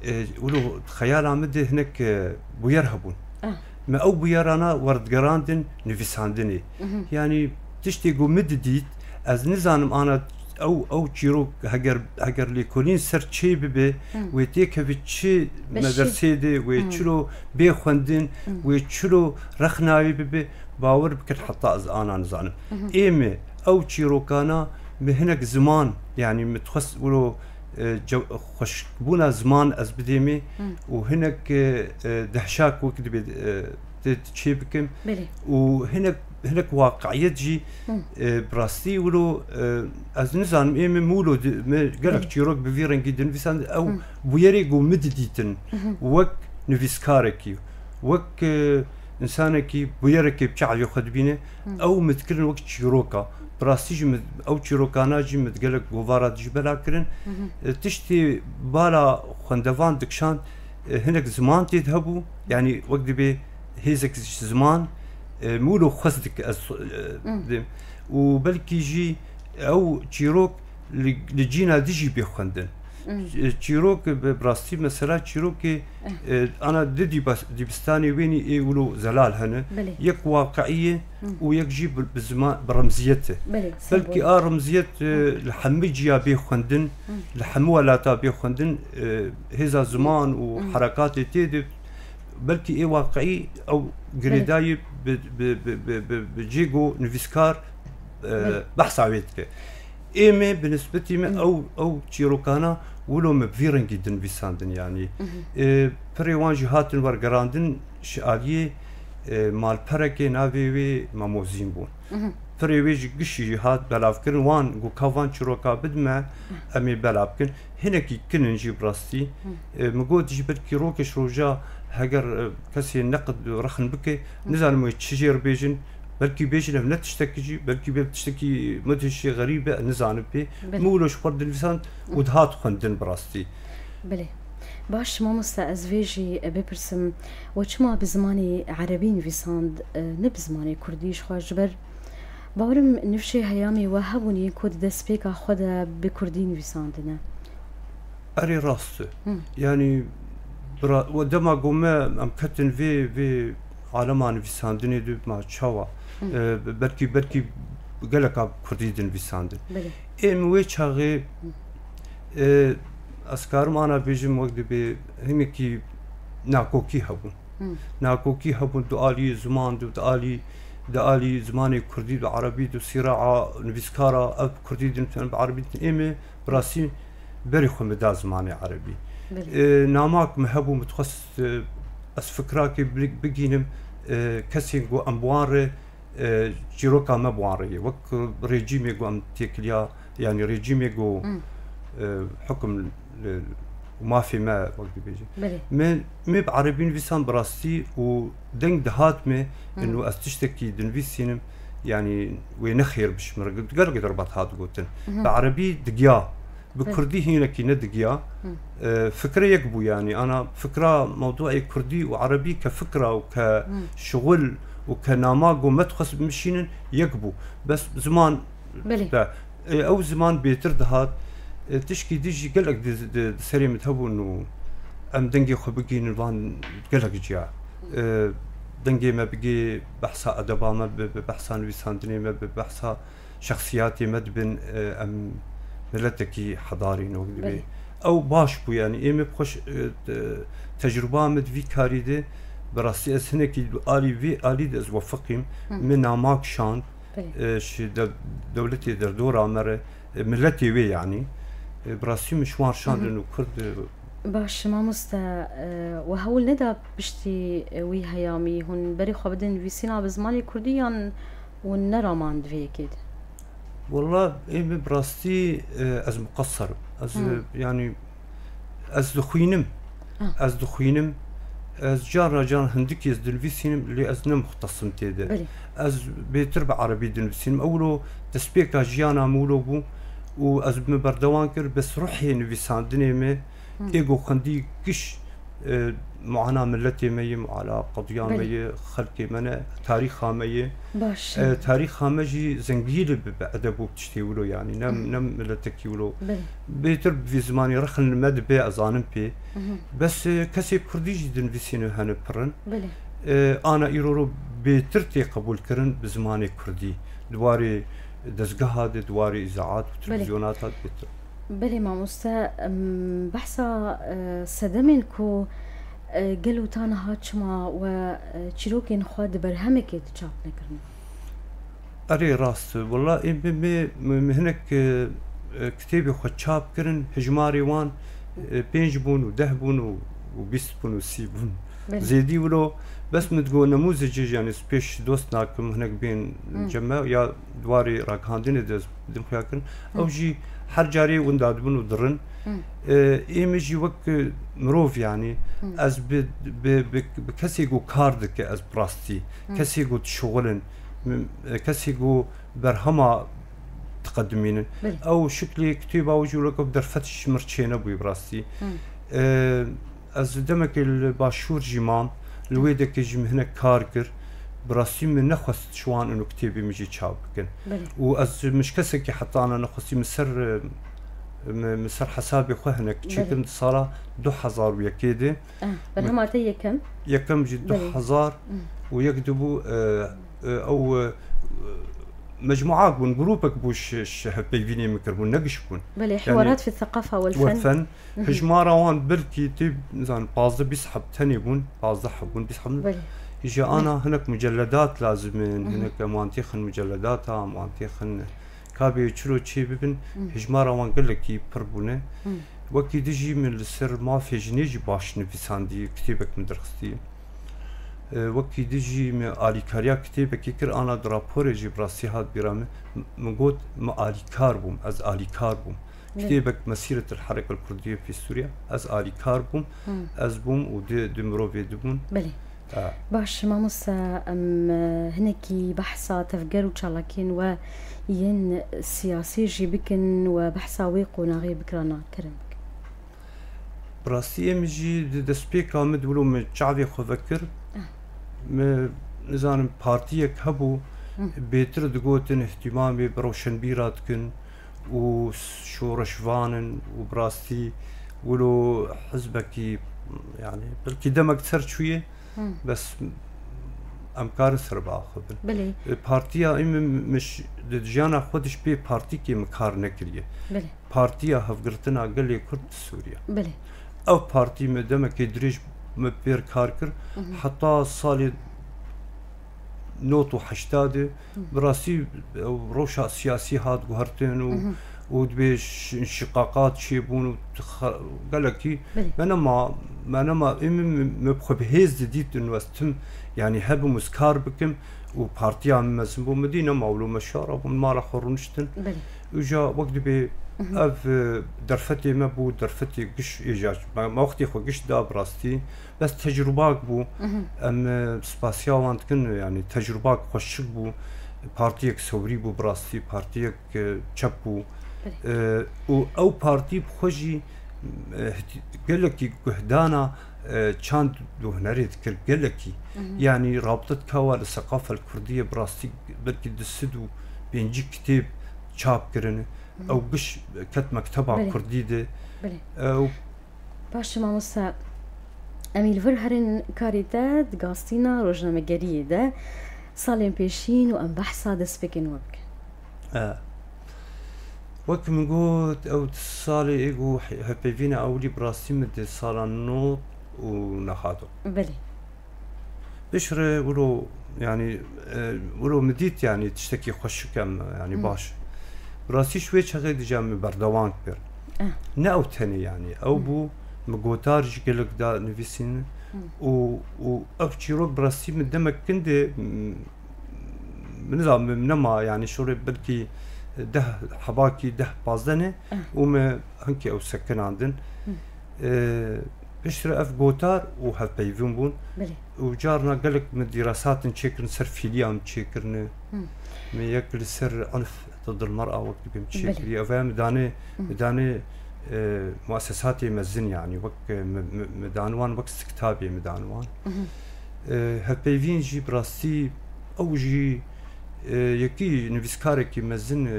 e, wilo xeyala min de hinek, e, bûyer hebûn. Me ew bûyerana werdigerandin nivîsandinê. Yanî tiştê ku min didît, ez nizanim ana ew, ew çîrok heger, heger lêkolîn ser çê bibe, wê têkeve çi medersê de, wê çilo bê xwendin, wê çilo rexna wê bibe, bawer bikin heta ez ana nizanim. Ê me ew çîrokana min hinek ziman, yanî min dixwest wilo, e, ce-, xweşikbûna ziman ez bidêmê û hinek, e, e, dehşak wek dibê, e, tê çê bikim. Belê. Û hinek, hinek waqiiyet jî, e, bi rastî wilo, e, ez nizanim ê min wilo di-, min gelek çîrok bi vî rengî dinivîsand, ew bûyerê ku min didîtin wek nivîskarekî, wek, e, însanekî bûyerekê bi çavê xwe dibîne, ew min dikirin wek çîroka. Bi rastî jî min, ew çîrokana jî min di gelek govara dijî bela kirin. E, tiştê bala xwendevan dikişand, e, hinek ziman tê de hebû. Yanî wek dibê hêzek ji ziman, e, min wilo xwest dike ez, e, dibêm. Û belkî jî ew çîrok li, li cîna dijî bê xwendin. E, çîrok, bi, bi rastî mesela çîrokê, e, ana di dîbas-, dîbistanê wênî ê wilo zelal hene. Belê. Yek waqiî ye û yek jî bi, bi zima-, bi remziyet e. Belê, belkî sembol. A remziyet, e, li hemî ciya bê xwendin, li hemî welata bê xwendin, e, hêza ziman û herekatê tê de belkî ê waqiî ew girêdayî bi, bi, bi cê ku nivîskar, e, behsa wê dike. Ê me bi nisbetî me ew, ew çîrokana wilo me bi vî rengî dinivîsandin, yanî. E, pirê wan jî hatin wergerandin ji aliyê, e, malperekê navê wê Mamozîn bûn. Pirê wê jî gişî jî hat belavkirin, wan got ka van çîroka bidime, em ê belav bikin. Hinekî kin in jî bi rastî. E, min got jî belkî rokê ji roja heger, e, kesê neqid rexin bike, nizanim wê çi jê re bêjin, belkî bêjin ev ne tiştekî jî, belkî bê tiştekî mudhişî xerîb e, nizanim pê. Belê. Min wilo ji xwe dinivîsand û dihat xwendin bi rastî. Belê. Baş, mamoste, ez vê jî, e, bipirsim, we çima bi zimanê erebî nivîsand, e, ne bi zimanê kurdî? Ji xwe ji ber Bawerim nifşê heyamê we hebûn yên ku di destpêka xwe de bi kurdî nivîsandine. Erê, rast e. Hı. Yanî bira-, we dema ku me em ketin vê, vê alema nivîsandinê de ma çawa? Hı. E, belkî, belkî geleka bi kurdî dinivîsandin. Belê. Ê min wê çaxê, e, ez karim ana bêjim wek dibê hinekî nakokî hebûn. Hı. Nakokî hebûn di alî ziman de, di alî, di alî zimanê kurdî, di erebî, di sîra a nivîskara, ev bi kurdî din, bi erebî din. Ê me bi rastî berê xwe me da zimanê erebî. Belê. E, namak me hebû, me dixwest, e, ez fikrakê bi-, bigînim, e, kesên ku em bi wan re, e, çîroka me bi wan re ye. Wek rejîmê ku em têkiliya, yanî rejîmê ku, Hmm. e, hukum li, û mafê me, wek dibêje. Belê. Me, me bi erebî nivîsan bi rastî û deng dihat me, Hmm. ino ez tiştekî dinivîsînim, yanî wê ne xêr bi ji min re, gelek derbat hat gotin. Mhm. Bi erebî digiya. Bi Hı. kurdî hinekî nedigiya. Hı. E, fikre yek bû, yanî ana fikra mewduê kurdî û erebî ke fikra û ke Hı. şixul û ke nama ku me dixwest bimişînin yek bû. Bes ziman Belê. de, e, ew ziman bêtir dihat. E, tişkî dî jî gelek di, di, di serê min hebûn û em dengê xwe bigihînin van gelek ciya. E, Dengê me bigê behsa edeba me bi, bi behsa nivîsandinê me bi, behsa şexsiyatê me dibin, e, em miletekî hedarî ne wek dibê. Belê. Ew baş bû, yanî ê me bi xwe ş-, e, te-, tecrûba me di vî karî de, bi rastî ez hinekî alî vî alî de ez wefiqîm. Hı. Min nama kişand, Belê. e, ji de-, dewletê derdora me re, e, miletê wê yanî. E, bi rastî min ji wan şandin Hı hı. û Kurd, e, Baş, mamoste, e, we hewl neda piştî, e, wî heyamî hûn berê xwe bidin nivîsîna bi zimanê kurdî yan hûn neramand vê yekê de? Walla, ê min bi rastî, e, ez muqesser im. Ez, Hı. e, yanî, ez dixwînim. Ah. Ez dixwînim. Ez carna caran hindikî ez dinivîsînim, lê ez ne muxtesim tê de. Belê. Ez bêtir bi erebî dinivîsînim. Ewlo destpêka jiyana min wilo bû û ez min berdewam kir, bes ruhê nivîsandinê me, Hı. ê ku xwendî giş, e, muana miletê me ye, muana qediya me Belê. ye, xelkê me ne, tarîxa me ye. Baş. E, tarîxa me jî zengîn e bi, bi edeb û bi tiştê wilo, yanî ne, Hı hı. ne miletekî wilo. Belê. Bêtir bi vî zimanî rexin li me dibe, ez zanim pê. Hı hı. Bes, e, kesê kurdî jî dinivîsîne hene pir in. Belê. E, ana îro ro bêtir tê qebûlkirin bi zimanê kurdî. Di warê dezgeha de, di warê îzaat û Belê. televîzyonata de bêtir. Belê mamoste, em, behsa, e, sedemên ku, e, gelo ta niha çima we, e, çîrokên xwe di berhemekê de çap nekirine? Erê, rast e. Wela ê min, min, min hinek, e, e, kitêbê xwe çap kirin, hijmarê wan, e, pênc bûn û deh bûn û, û bîst bûn û sî bûn. Belê. Zêdî wilo, bes min digot nemûzecê, yanî ez pêş dost nakim, hinek bên Hı. cem me ya di warê ragihandinê de ez din xuya kirin. Hı. Ew jî her carê winda dibin û dirin. Hı. E, ê min jî wek, e, mirov, yanî Hı. ez bi, bi, bi, bi kesê ku kar dike, ez bi rastî, Hı. kesê ku dişixulin, m-, e, kesê ku berhema diqedimînin. Belê. Ew şiklê kitêba wî jî wilo ku derfet ji mir çênebûyî bi rastî. Hı. E, Ez demekê li Başûr jî mam, li wê dekê jî min hinek kar kir. Bi rastî min nexwest ji wan û kitêbê min jî çap bikin. Belê. Û ez min ji kesekî heta ana nexwestî min ser, e, min, min ser hesabê xwe hinek çêkirin Belê. di sala du hezar û yekê de. Ah, berhema te yekem? Yekem jî Belê. du hezar û yek dibû, e, e, ew, e, mecmuak bûn, grûpek bû ji, ji hevpeyvînê min kiribûn, ne giş bûn. Belê, Yani, hiwarat fi seqafa wel wel fen. fen. Mhm. Hijmara wan belkî tê, nizanim, pazdeh bîst heb tenê bûn, pazdeh heb bûn, bîst heb bûn. Belê. Ji ana hinek mucelledat lazim in, Mhm. hinek em wan têxin mucelledata, em wan têxin kabê çiro çê bibin, Mhm. hijmara wan gelekî pir bûne. Mhm. Wekî di jî min li ser mafê jinê jî baş nivîsandî, kitêbek min derxistî. E, wekî di jî min alîkariya kitêbekê kir, ana di raporê jî bi rastî hat bîra min. Min got, min alîkar bûm, ez alîkar bûm. Belê. Kitêbek Mesîret el Herek el Kurdiye fî Sûriye, ez alîkar bûm, Hmm. ez bûm û di, di mirovê dibûn. Belê. E. Baş, mamosta, em, e, hinekî behsa tevger û çalakiyên we yên siyasî jî bikin we behsa wê qonaxê bikirana kirin bikin. Bi rastî ê min jî di destpêka min di wilo min çavê xwe vekir. Ah. Min, nizanim, partiyek hebû, Hmm. bêtir digotin îhtîmamê bi rewşenbîra dikin û şoreşvan in û bi rastî wilo hizbekî, yani, belkî demek ser çûye, Hmm. bes em karin ser bi axwe bin. Belê. E, partiya ê min, min ş-, di jiyana xwe de ji pê partîkê min kar nekiriye. Belê. Partiya Hevgirtina Gelê Kurd li Sûriye. Belê. Ev partî me demekê dirêj me pêr kar kir. Mhm. Heta salê nod û heştadê, Mhm. bi rastî ew rewşa siyasî hat guhertin û, Mhm. û dibê şi-, şiqaqat çêbûn û xa-, gelekî Belê. me nema, me nema, ê min, me, me bi xwe bi hêz didît û ez tim, yanî hebim û ez kar bikim û partiya min mezin bû, min dî nema wilo me şara bûn, mala xwe rûniştin. Belê. Îja wek dibê Mhm. ev, e, derfetê me bû, derfetê giş êja me, me wextê xwe giş da bi rastî. Bes tecrûbak bû. Mhm. Em, e, spasiya wan dikin, yani tecrûbak xweşik bû. Partiyek sewrî bû bi rastî, partiyek, e, çep bû. Belê. E, û ew partî bi xwe jî, e, hit-, gelekî guhdana, e, çand û hunerê dikir, gelekî. Mhm. Yani rabte dikawa li seqafa li Kurdiyê bi rastî belkî du sed û pêncî kitêb çap kirine. Mhm. Ew giş ket mekteba Belê. Kurdî de. Belê. Ew Baş e, mamosta. Em ê li vir herin karê te di gaztîna rojnamegeriyê de salên pêşîn û em behsa destpêkên we bikin. E, wek min got, ew salê ê ku he-, hevpeyvîna ewilî bi rastî min di sala nod û nehad û. Belê. Piştre wilo, yanî, e, wilo min dît, yanî, tiştekî xweşik em, yanî, Hmm. baş. Bi rastî ji wê çaxê dîca min berdewam kir. Eh. Ne ew tenê, yanî, ew Hmm. bû, min gotar jî gelek da nivîsîn Hmm. û, û ev çîrok bi rastî min demek kin de, m-, min nizanim, min nema, yanî, şorê belkî deh hebakî, deh pazdeh ne Eh. û me hinkî ew sekinandin. Hmm. E, piştre ev gotar û hevpeyvîn bûn. Belê. Û carna gelek min dîrasatin çêkirin, ser fîliya min çêkirine. Hmm. Me yek li ser unf ضد المرأة wek dibêm Belê. çêkiriye. Ev min danê, Hmm. min danê, e, muesesatê mezin, yanî wek, e, me, me, me danê wan wek stiktabê me danê wan. Mhm. E, hevpeyvîn jî bi rastî ew jî, e, yekî nivîskarekî mezin, e,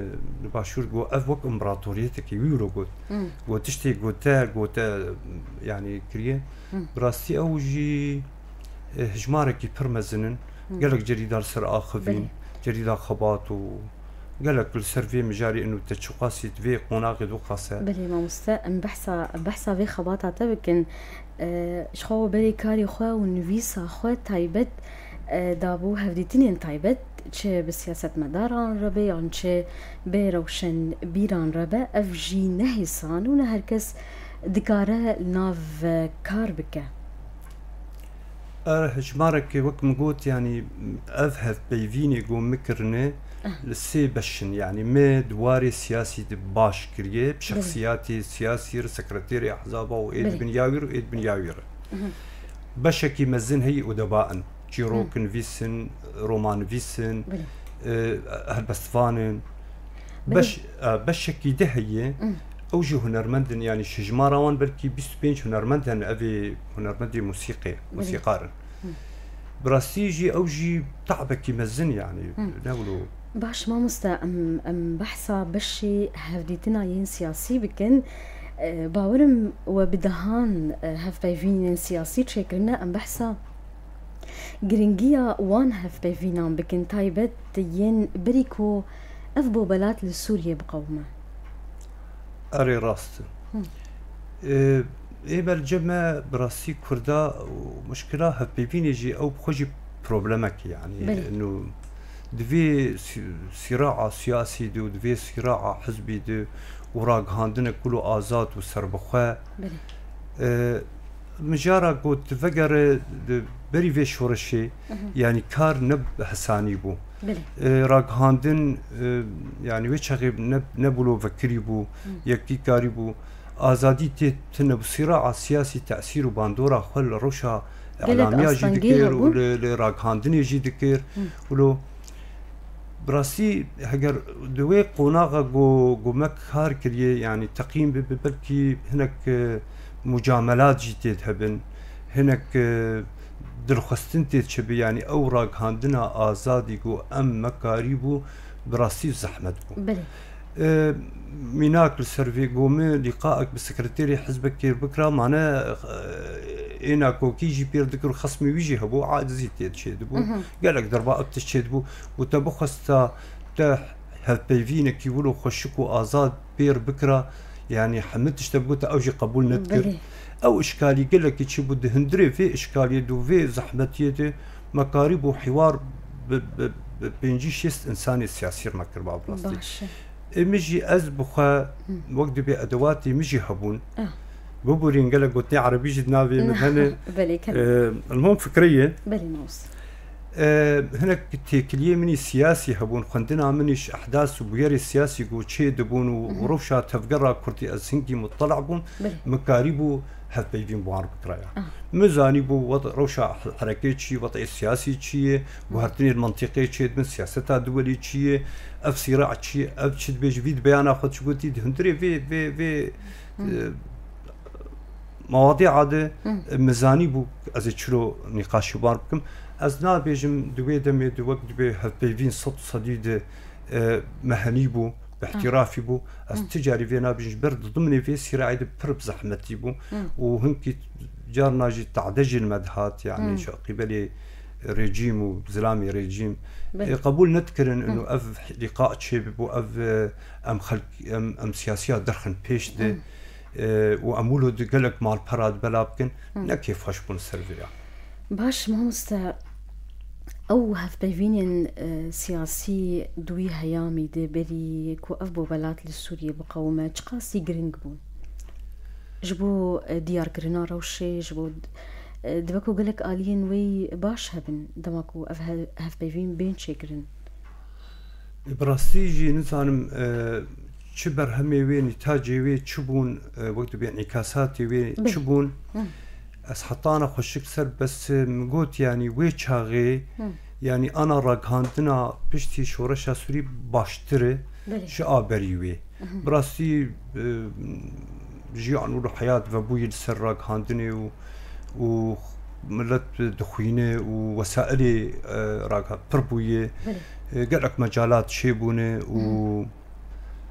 li Başûr got, ev wek împaratoriyetekî wî wilo got. Hmm. Got tiştê gote, gote, yanî kiriye. Hmm. Bi rastî ew jî, e, hejmarekî pir mezin in. Hmm. Gelek cerîda li ser axivîn, Belê. cerîda xebat û gelek li ser vê mijarê û te çiqasî di vê qonaxê de qase. Belê mamoste, em behsa, behsa vê xebata te bikin. E, ji xwe berê karê xwe û nivîsa xwe taybet, e, dabû hevdîtinên taybet, çi bi siyasetmedaran re be yan çi bi rewşenbîran re be, ev jî ne hêsan û ne her kes dikare li nav kar bike. Er hejmarek wek min got, yanî ev hevpeyvînê ku min kirine Ah. li sê beş in. Yanî me di warê siyasî de baş kiriye, bi Belê. şexsiyatê siyasî re, sekreterê ehzaba û ê Belê. di bin ya wî re û ê di bin ya wî re. Mhm. Beşekî mezin heyî udeba in. Çîrok Hı. nivîs in, roman nivîs in, Belê. e, helbestvan in. Belê. Beş, e, beşekî de heye, Hı. ew jî hunermend in, yanî ji hejmara wan belkî bîst û pênc hunermend hene, ev ê hunermendê musîqê, Belê. musîqar in. Hı. Bi rastî jî ew jî te'bekî mezin, yanî, Hı. ne wilo. Baş mamoste, em, em behsa beşê hevdîtina yên siyasî bikin. E, bawerim we bi dehan, e, hevpeyvînên siyasî çêkirine, em behsa giringiya wan hevpeyvînan bikin, taybet yên berî ku ev bobelat li Sûriyê biqewime. Erê, rast e. Hı. Ê, ê mercê me bi rastî Kurda û muşkila hevpeyvînê jî ew bi xwe jî problemek e, yanî Belê. nû di vê si-, sîraa siyasî de û di vê sîraa hizbî de û ragihandinek wilo azad û serbixwe, Belê. e, mijara ku tu vegere di berî vê şoreşê, Mhm. yanî kar ne bi hesanî bû. Belê. E, ragihandin, e, yanî wê çaxê ne, ne wilo vekirî bû, Hı. yekî karî bû. Azadî tê tune bû, sîraa siyasî tesîr û bandora xwe li rewşa Gelek îlamiya jî astengî dikir û hebûn. li, li ragihandinê jî dikir. Hı. Wilo bi rastî heger di wê qonaxa ku, ku me kar kiriye, yanî teqîm bibe, belkî hinek, e, mucamelat jî tê de hebin, hinek, e, dilxwestin tê de çêbe, yanî ew ragihandina azadî ku em me karîbû, bi rastî zehmet bû. Belê. E, mînak li ser vê ku min lîqaek bi sekreterê hizbek kêr bikira, mane, e, ê nakokî jî pêr dikir û xesmê wî jî hebû, acizî tê de çêdibû. Mhm. Gelek derba ev tişt çêdibû û te bixwesta te hevpeyvînekî wilo xweşik û azad pêr bikira, yanî hemî tişt te bigota ew jî qebûl nedikir. Belê. Ew îşkalî gelekî çêbû, di hundirê vê îşkaliyê de û vê zehmetiyê de me karîbû hîwar bi, bi, bi pêncî şêst însanê siyasî re me kiriba bi rastî. Baş e. Ê min jî ez bi xwe Hı. wek dibê edewatê min jî hebûn. Ah. Biborîn gelek gotinê erebî jî di navê min hene. Belê, kem. Ee, المهم fikre ye. Belê, mamoste. Ee, hinek têkiliyê min î siyasî hebûn, xwendina min î ji ehdas û bûyerê siyasî ku çê dibûn û, Hı hı. û rewşa tevgera Kurdî ez hinkî muttela bûm, Belê. min karîbû hevpeyvîn bi wan re bikiraya. Ah. Min zanîbû wed-, rewşa herekê çi, wed'ê siyasî çi ye, guhertinên mentiqê çêdibin, siyaseta duwelî çi ye, ev sîra çi ye, ev çi dibêje, vî di beyana xwe çi gotî, di hundirê vê, vê, vê, Hmm. e, mewadi'a de, Hmm. e, min zanîbû ez ê çilo nîqaşî wan bikim. Ez nabêjim di wê demê de wek dibê hevpeyvîn sed sedî de, e, me henîbû, bi Hmm. îhtîrafî bû. Ez Hmm. ti carî vê nabêjim, ji ber di dimnê vê sîrayê de pir bi zehmetî bû Hmm. û hinkî Carna jî tade jî li me dihat, yanî ji qîbelê rejîm û zilamê rejîm, e, qebûl nedikirin û ev lîqa çêbibû, ev, e, em xelk, em, em siyasiya derxin pêş de, e, û em wilo di gelek malpera di bela bikin, ne kêfxweş bûn ser vê ya. Baş, mamoste, ew hevpeyvînên, e, siyasî di wî heyamî de berî ku ev bobelat li Sûriyê biqewime, çiqasî giring bûn? Ji bo, e, diyarkirina rewşê, ji bo, e, dibe ku gelek aliyên wê baş hebin, dema ku ev he-, hevpeyvîn bên çêkirin. Bi rastî jî nizanim, e, çi berhemê wê, nîtacê wê çi bûn, e, wek dibê înîkasatê wê çi bûn. Ez hetana xweşik ser bes, e, min got, yanî wê çaxê, yanî ana ragihandina piştî şoreşa Sûrî baştir e ji a berî wê. Bi rastî, e, jiyan û heyat vebûyî li ser ragihandinê û, û milet dixwîne û wesailê, e, ragiha-, pir bûye. E, gelek mecalat çêbûne û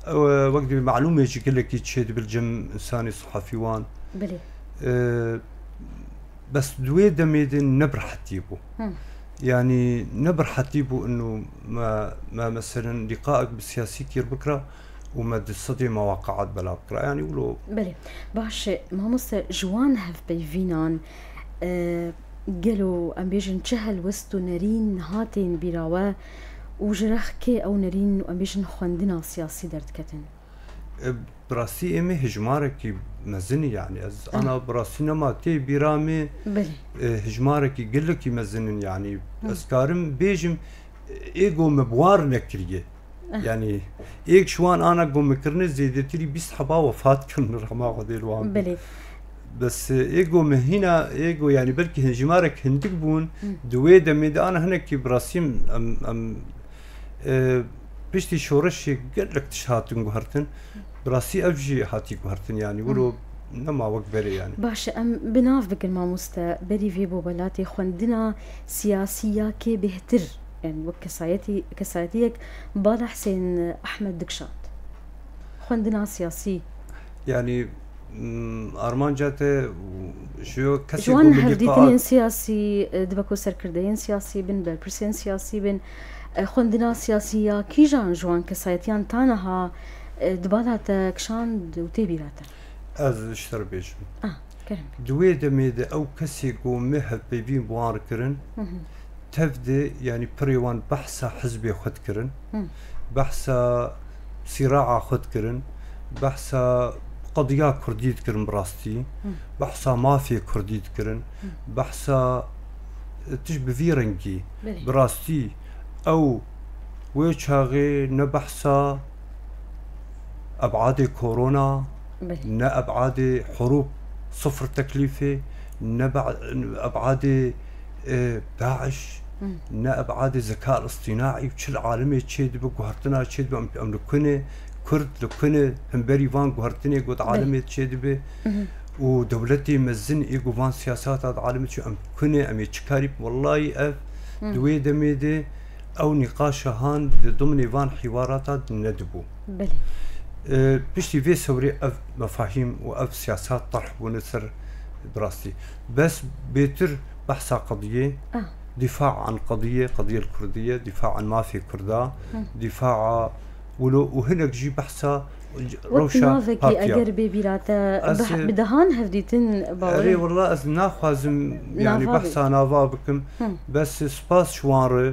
ew, e, wek dibê malûmê jî gelekî çêdibe li cem insanê sihafî wan. E, bes di wê demê de ne bi rehetî bû. Yanî ne bi rehetî bû inu me, me meselen lîqaek bi siyasî kir bikira û me di sedê mewaqeat belav kira. Yanî wilo. Belê. Baş e, mamoste, ji wan hevpeyvînan, e, gelo em bêjin çi helwest û nerîn hatên bîra we û ji rex kê ew nerîn û em bêjin xwendina siyasî derdiketin? E, bi rastî ê me hejmarekî mezin e, yanî ez ana bi rastî nema tê bîra me, e, hejmarekî gelekî mezin in, yanî ez karim bêjim, ê go me bi wan re nekiriye. Yanî êk ji wan ana go me kirine zêdetirî bîst heba wefat kirin, rehma Xwedê li wan be. Belê. Bes, e, ê go me hîna, ê go, yanî belkî hin-, hejmarek hindik bûn, di wê demê de ana hinekî bi rastî em, em, e, piştî şoreşê gelek tişt hatin guhertin. Bi rastî ev jî hatî guhertin, yanî wilo nema wek berê, yanî. Baş e, em bi nav bikin mamoste, berî vê bobelatê xwendina siyasî ya kê bêhtir, yanî wek kesayetî, kesayetiyek Bala Husên Ehmed dikşand. Xwendina siyasî. Yanî, m, armanca te ji yo kesê Ji wan ku milî hevdîtinên qat- siyasî, e, dibe ku serkirdeyên siyasî bin, berpirsên siyasî bin, e, xwendina siyasî ya kîjan ji wan kesayetiyan ta niha, e, di bala te kişand û tê bîra te? Ez ji te re bêjim. Ah, kerem. Di wê demê de ew kesê ku me hevpeyvîn bi wan re kirin, tev de, yanî pirê wan behsa hizbê xwe dikirin, behsa sîraa xwe dikirin, behsa qediya kurdî dikirin bi rastî, behsa mafê kurdî dikirin, behsa, e, tişt bi vî rengî, Belê. bi rastî ew wê çaxê ne behsa ebadê korona, Belê. ne ebadê hurûb sifir teklîfê, ne be-, ebadê, e, DAIŞ, Hı. ne ebadê zeka îstînaî û çi li alemê çêdibe, guhertina çêdibe, em, em li ku ne, Kurd li ku ne, hemberî van guhertinê got Belê. alemê çêdibe Hı hı. û dewletê mezin ê ku van siyasata di alemê çi em ku ne, em ê çi karî, wellahî ev Hı. di wê demê de ew nîqaşa han di dimnê van hîwarata nedibû. Belê. E, piştî vê sewrê ev mefahîm û ev siyasat terh bûne ser bi rastî. Bes bêtir behsa qediyê, Ah. dîfa an qediyê, qediyê kurdiyê, dîfa an mafê kurda, Hı. dîfa a wilo û hinek jî behsa Wek rewşa navekî partiya. eger bê bîra te Ez, beh-, e, bi dehan hevdîtin bawer Erê, e? wela ez naxwazim, yanî, Nava bê. behsa nava bikim. Hı. Bes spas ji wan re,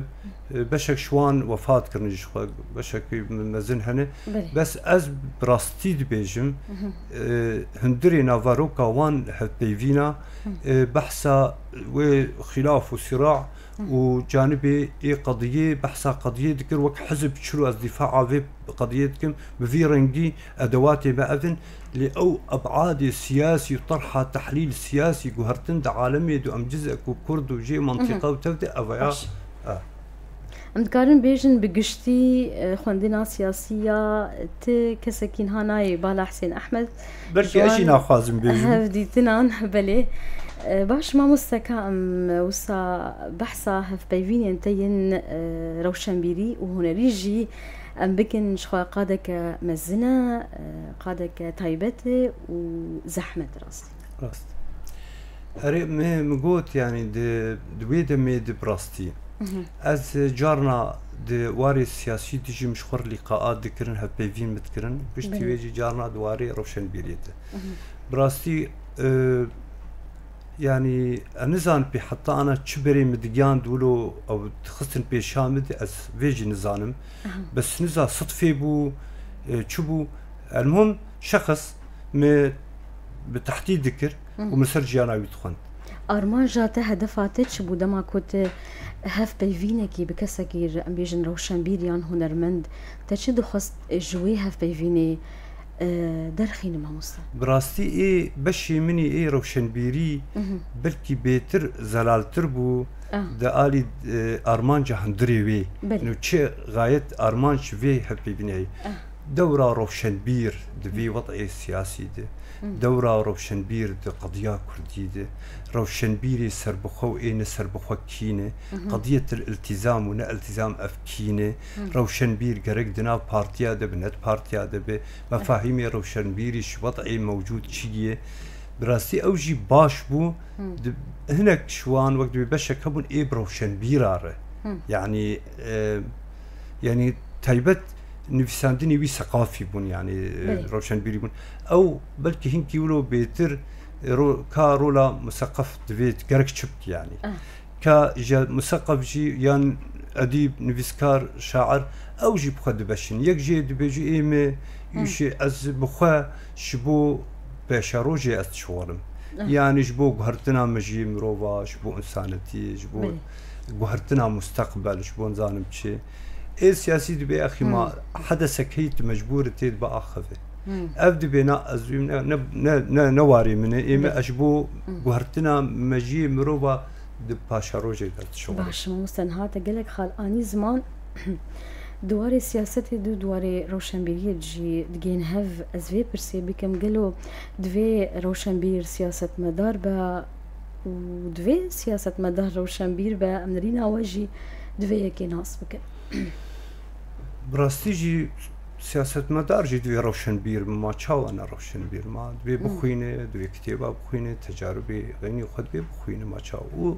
e, beşek ji wan wefat kirin jixwe, beşekî mezin hene. Belê. Bes ez bi rastî dibêjim, Hı hı. e, hundirê naveroka wan hevpeyvîna, Hı. e, behsa wê xîlaf û sîra Hı. û canibê ê qediyê, behsa qediyê dikir, wek hizb çilo ez dîfaa vê qediyê dikim, bi vî rengî edewatê me ev in, lê ew ebadê siyasî û terha tehlîl siyasî guhertin di alemê de em cizek û kurd û jê mentiqa û tev de ev ya. Baş. E. Em dikarin bêjin bi giştî, e, xwendina siyasî ya ti kesekî niha nayê bala Husên Ehmed. Belkî ez jî naxwazim bêjim. Hevdîtinan, belê. E, baş, mamosteka, em wisa behsa hevpeyvînên te yên, e, rewşenbîrî û hunerî jî em bikin, ji xwe qadeke mezin e, e, qadeke taybet e û zehmet e rastî. Rast. Erê, me, min got, yanî di, di wê demê de bi rastî. Ez carna di warê siyasî de jî min ji xwe re lîqaat dikirin, hevpeyvîn min dikirin. Piştî wê jî carna di warê rewşenbîriyê de. Bi rastî, e, yanî, ez nizanim pê heta ana çi berê min digihand wilo ew dixistin pêşa min de, ez vê jî nizanim. Bes niza sidfê bû, e, çi bû? Elmuhim, şexs me bi tehdît dikir û min ser jiyana wî dixwend. Armanca te, hedefa te çi bû dema ku tu hevpeyvînekî bi kesekî re, em bêjin rewşenbîr yan hunermend, te çi dixwest ji wê hevpeyvînê, e, derxîne mamoste? Bi rastî ê beşê min ê rewşenbîrî belkî bêtir zelaltir bû di alî, e, armanca hundirê wê. Belê. Nû çi gayet armanc vê hevpeyvînê heye. Dewra rewşenbîr di vî wed'ê siyasî de, dewra rewşenbîr di qediya kurdî de, rewşenbîrê serbixwe û ê ne serbixwe kî ne, qediyetil iltîzam û ne iltîzam ev kî ne, rewşenbîr gerek di nav partiya de be, ne di partiya de be, mefahîmê rewşenbîrî ji wed'ê mewcûd çi ye. Bi rastî ew jî baş bû. Di, hinek ji wan wek dibê beşek hebûn ê bi rewşenbîra re. Yanî, e, yanî taybet nivîsandinê wî seqafî bûn, yanî, e, rewşenbîrî bûn. Ew belkî hinkî wilo bêtir, e, ro-, ka rola museqef divê gerek çi bikî, yanî. Ka ji museqef jî yan edîb, nivîskar, şair, ew jî bi xwe dibeşin. Yek jê dibêje ê me îşê ez bi xwe ji bo pêşerojê ez dişixulim. Yanî ji bo guhertina mejiyê mirova, ji bo însanetiyê, ji bo guhertina musteqbel, ji bo nizanim çi. Ê siyasî dibê exî ma hedesek heyî tu mecbûr tê dibe axivê. Ev dibê na ez ne, ne, ne, ne, ne warê min e, ê me ez ji bo guhertina mejiyê mirova di paşerojê de dişixulim. Baş, mamoste, niha te gelek xal anî ziman. Di warê siyasetê de, di warê rewşenbîriyê de jî digihên hev ez vê pirsê bikim, gelo divê rewşenbîr siyasetmedar be û divê siyasetmedar rewşenbîr be, em nirîna we jî divê yekê nas bikin? Bi rastî jî siyasetmedar jî divê rewşenbîr be, ma çawa ne rewşenbîr? Ma divê bixwîne, divê kitêba bixwîne, tecaribê xeynî xwe divê bixwîne, ma çawa? Û,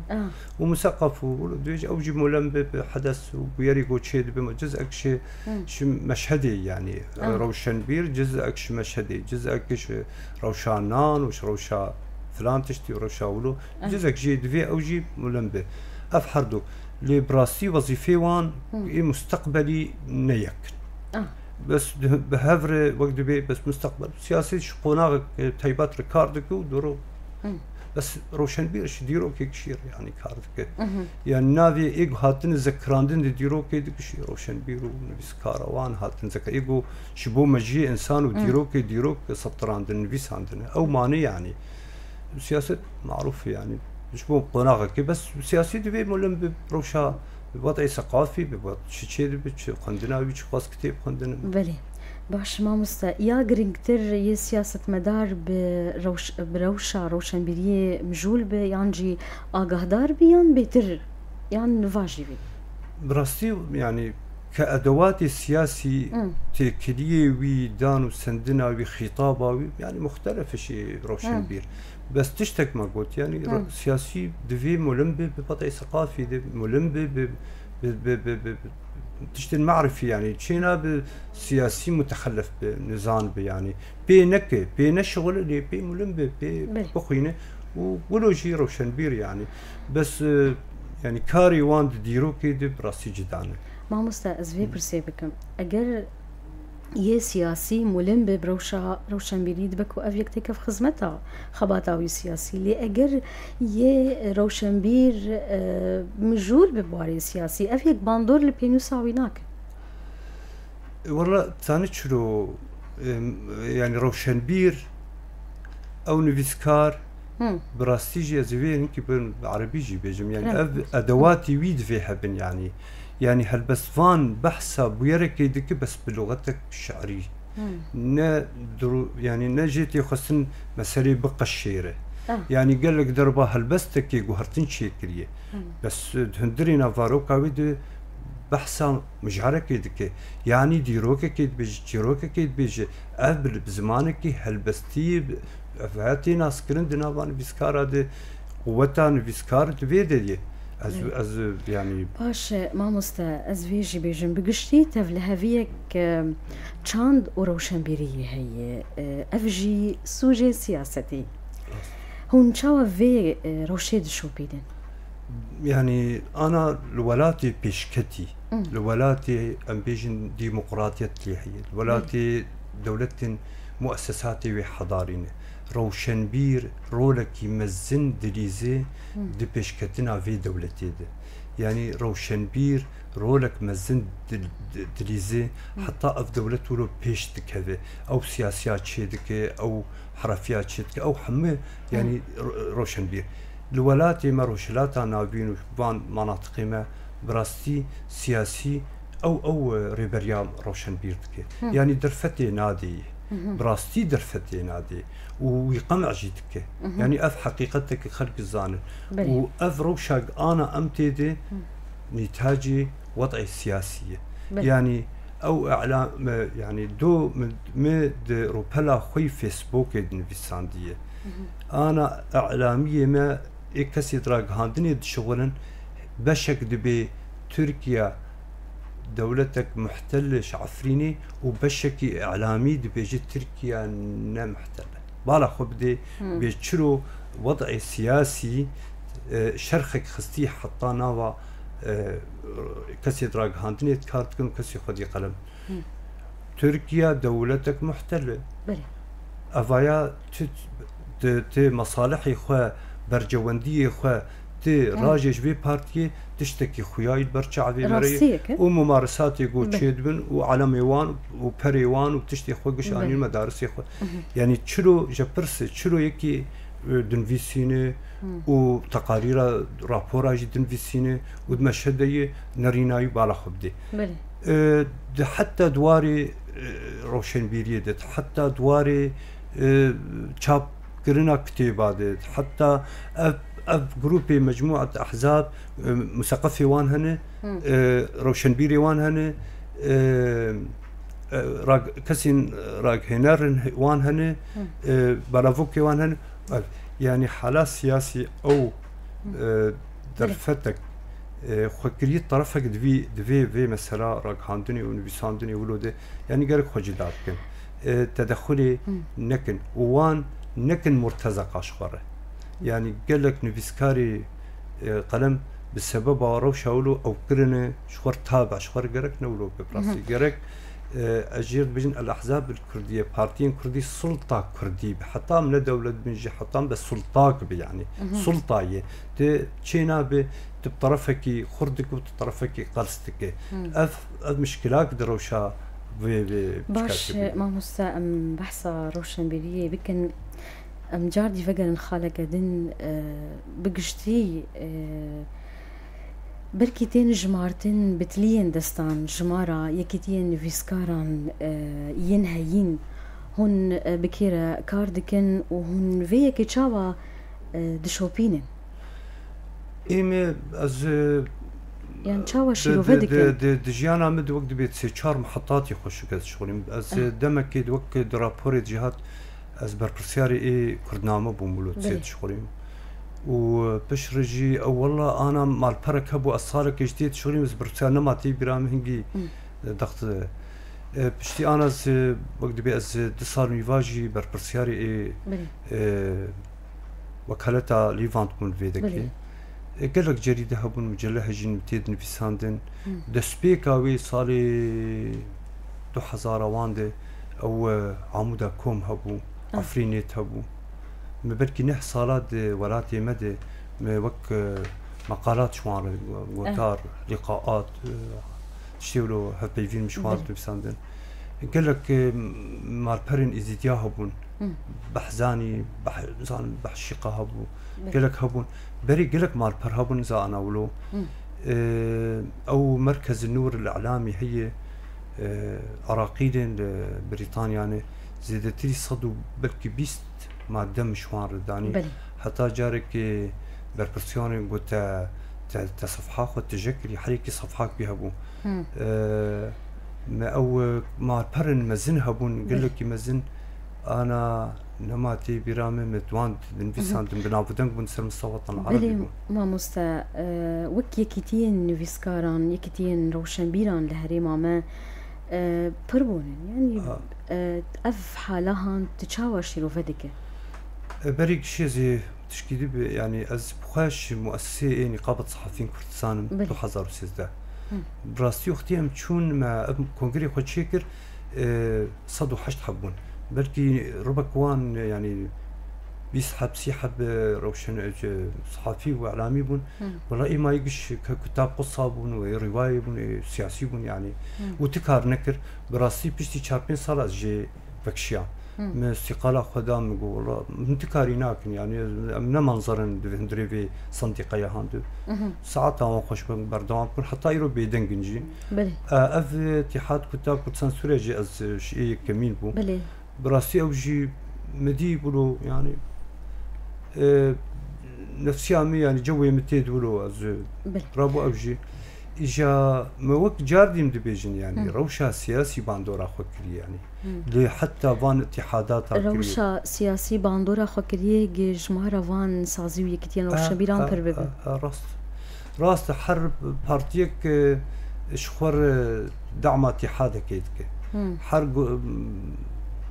û museqef û, û divê jî ew jî mulem be bi hedes û bûyerî ku çê dibe, ma cizek ji, ji meşhedê, yanî, rewşenbîr, cizek ji meşhedê, cizek ji rewşa nan û ji rewşa filan tiştî û rewşa wilo, cizek jê divê ew jî mulem be. Ev herdu. Lê bi rastî wezîfê wan ê musteqbelî ne yek in. Bes di, bi hev re wek dibê, bes musteqbel, siyasî ji qonaxek, e, taybet re kar dike û doro. Bes rewşenbîr ji dîrokek jî re, yanî, kar dike. Yanî navê ê ku hatine zekirandin di dîrokê de jî rewşenbîr û nivîskara wan hatin zeke-, ê ku ji bo mejiyê însan û dîrokê dîrok setirandin, nivîsandine. Ew mane, yanî. Siyaset marûf e, yanî. Ji bo qonaxekê, bes siyasî divê mulim bi rewşa, bi wed'ê seqafî, bi wed-, çi çê dibe, çi xwendina wî, çi xwest kitêb xwendine. Belê. Baş, mamoste, ya girîngtir yê siyasetmedar bi rewş-, bi rewşa rewşenbîriyê mijûl bi, yan jî agahdar bi, yan bêtir, yan niva jî bî? Bi rastî, yanî, ke edewatê siyasî têkiliyê wî, dan û sendina wî, xîtaba wî, yanî, muxtelef e ji rewşenbîr. Bes tiştek me got, yanî, siyasî divê mulim bi, bi wed'ê seqafî de, mulim bi, bi, bi tiştên merifî, yanî, çêna bi siyasî mutexelif bi, nizan bi, yanî, pê neke, pê neşixule, lê pê mulim bi, pê bixwîne û wilo jî rewşenbîr, yanî. Bes, e, yanî, karê wan di dîrokê de bi rastî cida ne. Mamoste, ez vê pirsê bikim. Eger yê siyasî mulim bi bi rewşa rewşenbîrî, dibe ku ev yek têkev xizmeta xebata wî siyasî. Lê eger yê rewşenbîr, e, mijûl bi bi warê siyasî, ev yek bandor li pênûsa wî nake. Wela, zanî çilo, em, yanî rewşenbîr, ew nivîskar, bi rastî jî ez ê vê hinkî bi erebî jî bêjim. Yanî ev edewatî wî divê hebin, yanî. Yanî helbestvan behsa bûyerekê dike, bes bi luxetek şi'rî. Ne duru-, yanî ne jê tê xwestin meselê biqeşêre. Yanî gelek derba helbestekê guhertin çêkiriye. Bes, e, di hundirê nav varoka wî de Behsa mijarekê dike. Yanî dîrokekê dibêje, çîrokekê dibêje. Ev bi, bi zimanekî helbestî, bi, ev heye tê naskirin di nava nivîskara de, quweta nivîskar di vê de ye. Ez, Belê. ez, yanî Baş e, mamoste, ez vê jî bêjim. Bi giştî tevliheviyek, e, çand û rewşenbîriyê heye. E, ev jî sûcê siyasetê. Rast. Hûn çawa vê, e, rewşê dişopînin? Yanî ana li welatê pêşketî, Hmm. li welatê, em bêjin, demokratiyet lê heye, li welatê dewletên muessesatê wê hedarî ne. Rewşenbîr rolekî mezin dilîze Hmm. di pêşketina vê dewletê de. Yanî rewşenbîr rolek mezin dil-, di-, dilîze, Hmm. heta ev dewlet wilo pêş dikeve. Ew siyasiya çêdike, ew herefiya çêdike, ew hemû, yanî, Hı. ro-, rewşenbîr. Li welatê me, Rojhilata Navîn û van manatiqê me, bi rastî siyasî ew, ew, e, rêberiya rewşenbîr dike. Hı. Yanî derfetê nadê. Hı hı. Bi rastî derfetê nadê. Û wî qemec jî dike. Hı hı. Yanî ev heqîqeteke xelk zanin. Belê. Û ev rewşa ana em tê de Hı. nîtacê wed'ê siyasî ye. Belê. Yanî ew îlam, e, yanî do min, min di rûpela xwe yî Facebookê dinivîsandiye. Hı hı. Ana îlamiyê me ê kesê di ragihandinê dişixulin, beşek dibê Tirkiye dewletek muhtel e ji Efrînê û beşekî îlamî dibêje Tirkiye ne muhtel e. Bala xwe bidê, Hmm. bê çiro wed'ê siyasî, e, şerxek xistî heta nava, e, kesê di ragihandinê di kar dikin û kesê xwedî qelem. Hmm. Tirkiye dewletek muhtel e. Belê. Evaya tu, tu, tu mesalihê xwe, bercewendiyê xwe, tu Hmm. rajê ji vê partiyê tiştekî xuya yî li ber çavê me re Rastiyek e. û mumaresatê ku Belê. çêdibin û elemê wan û perê wan û tiştê xwe giş Belê. anîn medarisê xwe. Mhm. Yanî çilo ji pirse, çilo yekî, e, dinivîsîne Hmm. û teqarîra rapora jî dinivîsîne û di meşedeyê nerînayî bala xwe bidê. Belê. E, di heta di warê, e, rewşenbîriyê de, di heta di warê, e, çapkirina kitêba de, di heta ev, ev grûpê mecmûet ehzab, e, museqefê wan hene, Hmm. e, rewşenbîrê wan hene, e, e, rag-, kesên raghêner in wan hene, Hmm. e, belavokê wan hene. Ev, yanî hala siyasî ew, Hmm. e, Belê. derfetek, e, xwe kiriye terefek di vî, di vê, vê mesela ragihandinê û nivîsandinê wilo de, yanî gerek xwe cida bikin. E, tedexulê Hmm. nekin û wan nekin murtezeqa ji xwe re. Yanî gelek nivîskarê, e, qelem bi sebeba rewşa wilo ew kirine ji xwe re tabe, ji xwe re gerek ne wilo be bi rastî. Mhm. Gerek, e, ez jê re dibêjin el-ehzab el-kurdiye, partiyên kurdî, sulta kurdî be. Heta em ne dewlet bin jî, heta em be sultak be yanî. Mhm. Sulta ye. Tu çê nabe, tu bi terefekî xurt dike û tu terefekî qels dike. Hmm. Ev, ev mişkilak di rewşa vê, vê Baş, mişkilakê bîne. Mamoste, em behsa rewşenbîriyê bikin. Em car dî vegerin xaleke din, e, bi giştî, e, belkî tên jimartin bi tiliyên destan jimara Yekîtiyên Nivîskaran, e, yên heyîn hûn, e, bi kê re kar dikin û hûn vê yekê çawa, e, dişopînin? Ê me, ez, e, Yan çawa di, şîrove di, dikin? di, di, di jiyana min de wek dibê sê çar mihetatî xwe şikest dişixulîm. Ez, Eh. e, demekê de wek di raporê de jî hat, ez berpirsyarê ê Kurdname bûm, wilo Belê. tê dişixulîm. Û, e, piştre jî, ew wela ana malperek hebû, ez salekê ji tê dişixulîm, ez berpirsiyar nema, tê bîra min hingî, Hmm. e, dextide. E, piştî ana ez, e, wek dibê ez, e, du sal nîva jî berpirsiyarê ê, Belê. e, wekaleta Lîvant bûn vê dekê. Belê. E, gelek cerîde hebûn, micelle hejîn tê dinivîsandin. Hmm. Destpêka wê salê du hezara wan de ew, e, Amûda Kom hebû, Ah. Efrînêt hebû. Me belkî neh sala di welatê me de me wek, e, meqalat ji wan re, gotar, Eh. lîqaat, e, tiştê wilo hevpeyvîn ji wan Belê. re dinivîsandin. Gelek, e, malperên Êzîdiya hebûn. Hmm. Behzanî, Beh-, zanim, Behşîqa hebû. Belê. Gelek hebûn. Berî gelek malper hebûn, za ana wilo. Hmm. E, ew Merkez Nûr el-Îlamî heye, e, Iraqî de li Brîtanya ne. Zêdetirî sed û belkî bîst madde min ji wan re danî. Belê. Heta carekê berpirsyarên gote, te, te sefha xwe tije kirî, her yekî sefhak wî hebû. Hmm. E, me ew, e, malperin mezin hebûn, Belê. gelekî mezin, ana nema tê bîra me, me di wan dinivîsandin, bi navûdeng bûn ser Mistefa Watan Erebî Belê, bû. Mamoste, e, wek yekîtiyên nivîskaran, yekîtiyên rewşenbîran li herêma me, e, pir bûnin. Yanî, A. e, ev hala han tu çawa şîrove dike? E, berî gişê zê tişkî dibe, yanî ez bi xwe ji muesisê ê Niqabat Sehafiyên Kurdistan im, Belê. du hezar û sêzdeh. Hı. Bi rastî wextî em çûn, me ev kongrê xwe çêkir, e, sed û heşt heb bûn. Belkî ribek wan, yanî bîst heb, sî heb, e, rewşen, e, sehafî û elamî bûn. Hı. Wela ê ma yê giş ke kutab qisa bûn û ê rîwayê bûn, ê siyasî bûn, yanî. Hı. Û ti kar nekir. Bi rastî piştî çar pênc sal ez jê vekişiyam. Hı. Min îstîqala xwe da, min got, wela, min ti karî nakin, yanî, em ne manzerin di hundirê vê sendîqeya han de. Hı hı. Saeta wan xweş bin, berdewam bikin, heta îro bêdeng in jî. Belê. E, ev Îtîhad Kutab Kurdistan Sûriye jî ez, e, ji ê yekemîn bûm. Belê. Bi rastî ew jî min dî wilo, yanî, e, nefsiya min, yanî cewê min tê di wilo ez, e, Belê. rabû ew jî. Îja me wek car dîm dibêjin, yanî Hı. rewşa siyasî bandora xwe kiriye, yanî. Hı. Lê heta van îtîhadata kiriye. Rewşa siyasî bandora xwe kiriye, gi ji me re van sazî û yekîtiyên A, rewşenbîran a, pir bibin. a, a, rast. Rast e, her partiyek, e, ji xwe re dema îtîhadekê dike. Hı. Her gu-,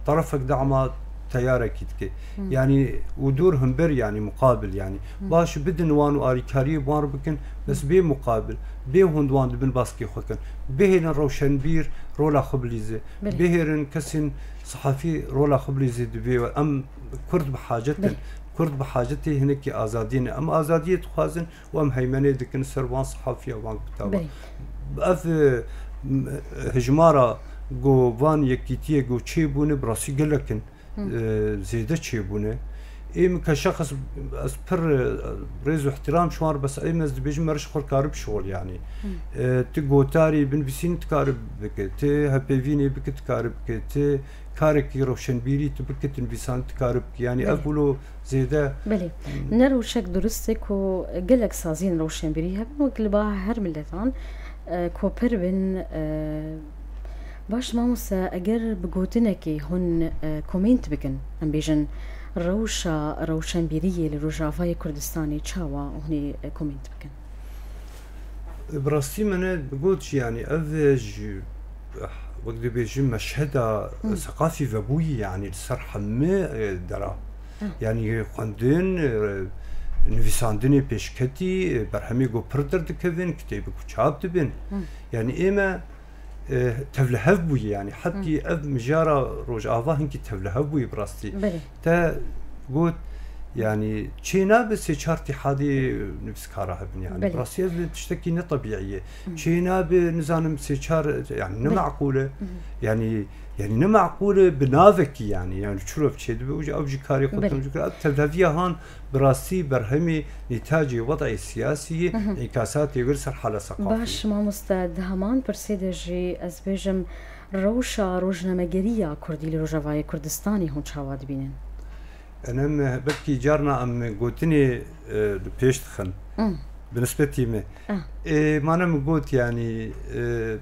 tarafek dema teyarekî dike. Hı. Yanî û dûr hember, yanî muqabil, yanî. Hı. Baş bidin wan û alîkariyê bi wan re bikin, bes Hı. bê muqabil, bê hûn di wan di bin baskê xwe kin. Bihêlin rewşenbîr rola xwe bilîze. Belê. Bihêlin kesên sehafî rola xwe bilîze di vê we. Em Kurd bi hacet in. Belê. Kurd bi hacetê hinekî azadiyê ne. Em azadiyê dixwazin û em heymenê dikin ser van sehafiya, van kitaba. Belê. Ev, e, m-, hejmara ku van yekîtiyê ku çêbûne, bi rastî gelek in. Hı. E, zêde çêbûne. Ê min ke şexs, ez pir, e, rêz û ihtiram ji wan re, bes ê min ez dibêjim, me re ji xwe re karib şol, yanî. Hı. E, ti gotarî binivîsîn dikarib bike, ti hevpeyvînê bike dikarib bike, ti karekî rewşenbîrî tu bike, tu nivîsandin dikarib bike. Yanî ev Belê. wilo zêde Belê. Hmm. Ne rewşek durist e ku gelek saziyên rewşenbîrî hebin, wek li ba her miletan, e, ku pir bin, e, baş mamoste, eger bi gotinekê hûn, e, komênt bikin, em bêjin, rewşa rewşenbîriyê li Rojavayê Kurdistanê çawa hûn ê, e, komênt bikin? Bi rastî min e got jî, yanî ev ji, wek dibêjin, meşheda Hı. seqafî vebûyî, yanî li ser hemî, e, dera. Hı. Yanî xwendin, e, nivîsandinê pêşketî, e, berhemê ku pir derdikevin, kitêbê ku çap dibin. Hı. Yanî ê me, e, tevlihev bûye, yanî hetî Hı. ev mijara Rojava hinkî tevlihev bûye bi rastî. Belê. Te got, yanî çê nabe sê çar îtîhadê nivîskara hebin, yanî Belê. bi rastî ev tiştekî ne tebîî ye. Hı. Çê nabe, nizanim, sê çar, yanî ne Belê. meqûl e. Hı hı. Yanî, yanî ne meqûl e bi navekî, yanî, yanî çi rov çê dibe, û ew jî karê xwe Belê. temcû kir. Ev tevliheviya han bi rastî berhemê nîtacê wedayê siyasî ye, Hı hı. înkasatê wê li ser hala seqafî. Baş, mamoste, di heman pirsê de jî ez bêjim, rewşa rojnamegeriya Kurdî li Rojavayê Kurdistanê hûn çawa dibînin? Enem, belkî carna em gotinê, e, li pêş dixin. Hmm. Bi nisbetî me. Ah. E, mane min got, yanî, e,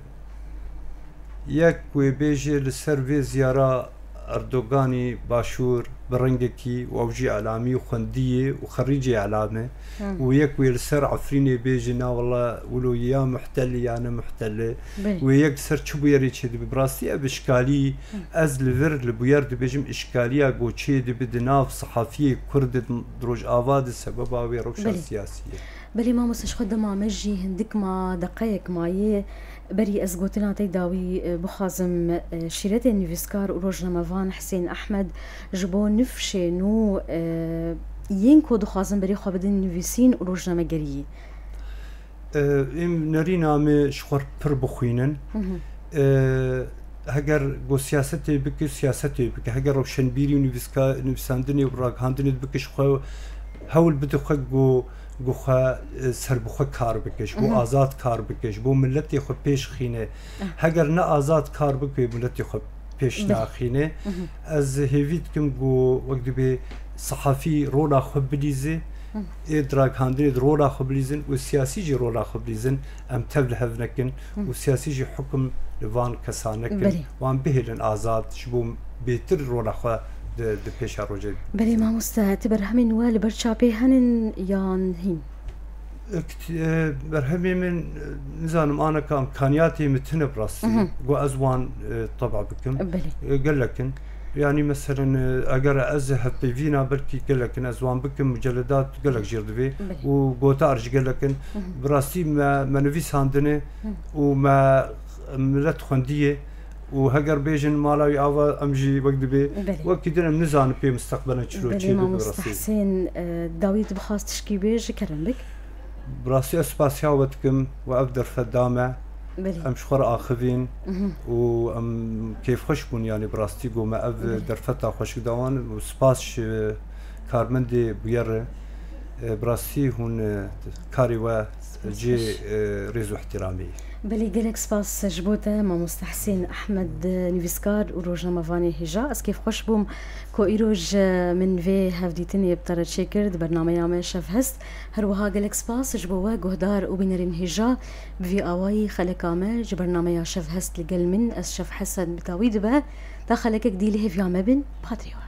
yek wê bêje li ser vê ziyara Erdoganî Başûr bi rengekî û ew jî elamî û xwendiyê û xerîcê elam e. Hmm. Û yek wê li ser Efrînê bêje, na wela wilo ya muhtel e ya ne muhtel e. Belê. Wê yek li ser çi bûyerê çêdibe? Bi rastî ev işkalî, Hı. ez li vir li bûyer dibêjim, işkaliya ku çêdibe di nav sehafiyê Kurd di Rojava de sebeba wê rewşa Belê. siyasî ye. Belê mamoste, ji xwe dema me jî hindik ma, deqeyek maye, berî ez gotina te dawî, e, bixwazim, e, şîretê nivîskar û rojnamevan Hisên Ehmed ji bo nifşên û, e, yên ku dixwazin berê xwe bidin nivîsîn û rojnamegeriyê. E, em nerîna me ji xwe pir bixwînin. Hı hı. E, heger ku siyasetê bike, siyasetê bike. Heger rewşenbîrî û nivîska-, nivîsandinê û ragihandinê bike, ji xwe hewl bide xwe ku, ku xwe, e, serbixwe kar bike, ji bo Hı hı. azad kar bike, ji bo miletê xwe pêş xîne. Ah. Heger ne azad kar bike, miletê xwe pêş Belê. naxîne. Hı hı. Ez hêvî dikim ku wek dibê sehafî rola xwe bilîze, ê di ragihandinê di rola xwe bilîzin û siyasî jî rola xwe bilîzin, em tev li hev nekin û siyasî jî hukum li van kesan nekin. Belê. Wan bihêlin azad ji bo bêtir rola xwe di, di pêşa rojê. Belê mamoste, ti berhemên we li ber çapê henin yan hîn? Ek-, e, berhemê min, e, nizanim, aneka imkaniyatê min tune bi rastî. Mhm. Ku ez wan, e, teba bikim. Belê. E, gelek in. Yanî meselen, e, eger ez hevpeyvîna belkî gelek in, ez wan bikim, muceledat gelek jêr divê. Belê. Û gotar jî gelek in. Mhm. Bi rastî me, me nivîsandine Mhm. û me milet xwendiye. Û heger bêjin mala wî ava, em jî wek dibê. Belê. Wekî din em nizanin pê misteqbelen çilo Belê, çê bibe mamoste rastî. Hesên, e, dawî tu bixwast tişkî bêje, kerem bik. Bi rastî ez spasiya we dikim, we ev derfet da me. Belê. Em ji xwe re axivîn Mhm. û em kêfxweş bûn, yanî bi rastî got me ev Belê. derfeta xweşik da wan û spas ji karmendê bûye re. E, bi rastî hûn, e, karê we cê, e, rêz û ihtiramê ye. Belê, gelek spas ji bo te, mamoste Hesên Ehmed, nivîskar û rojnamevanê hêja. Ez kêfxweş bûm ku îroj, e, min vê hevdîtinê bi te re çêkir di bernameya me Şev Hest. Her wiha gelek spas ji bo we guhdar û bînerên hêja. Bi vî awayî xeleka me ji bernameya Şev Hest li gel min, ez Şev Hesed bi dawî dibe. Ta xelekek dî li hêviya me bin, bi xatirê we.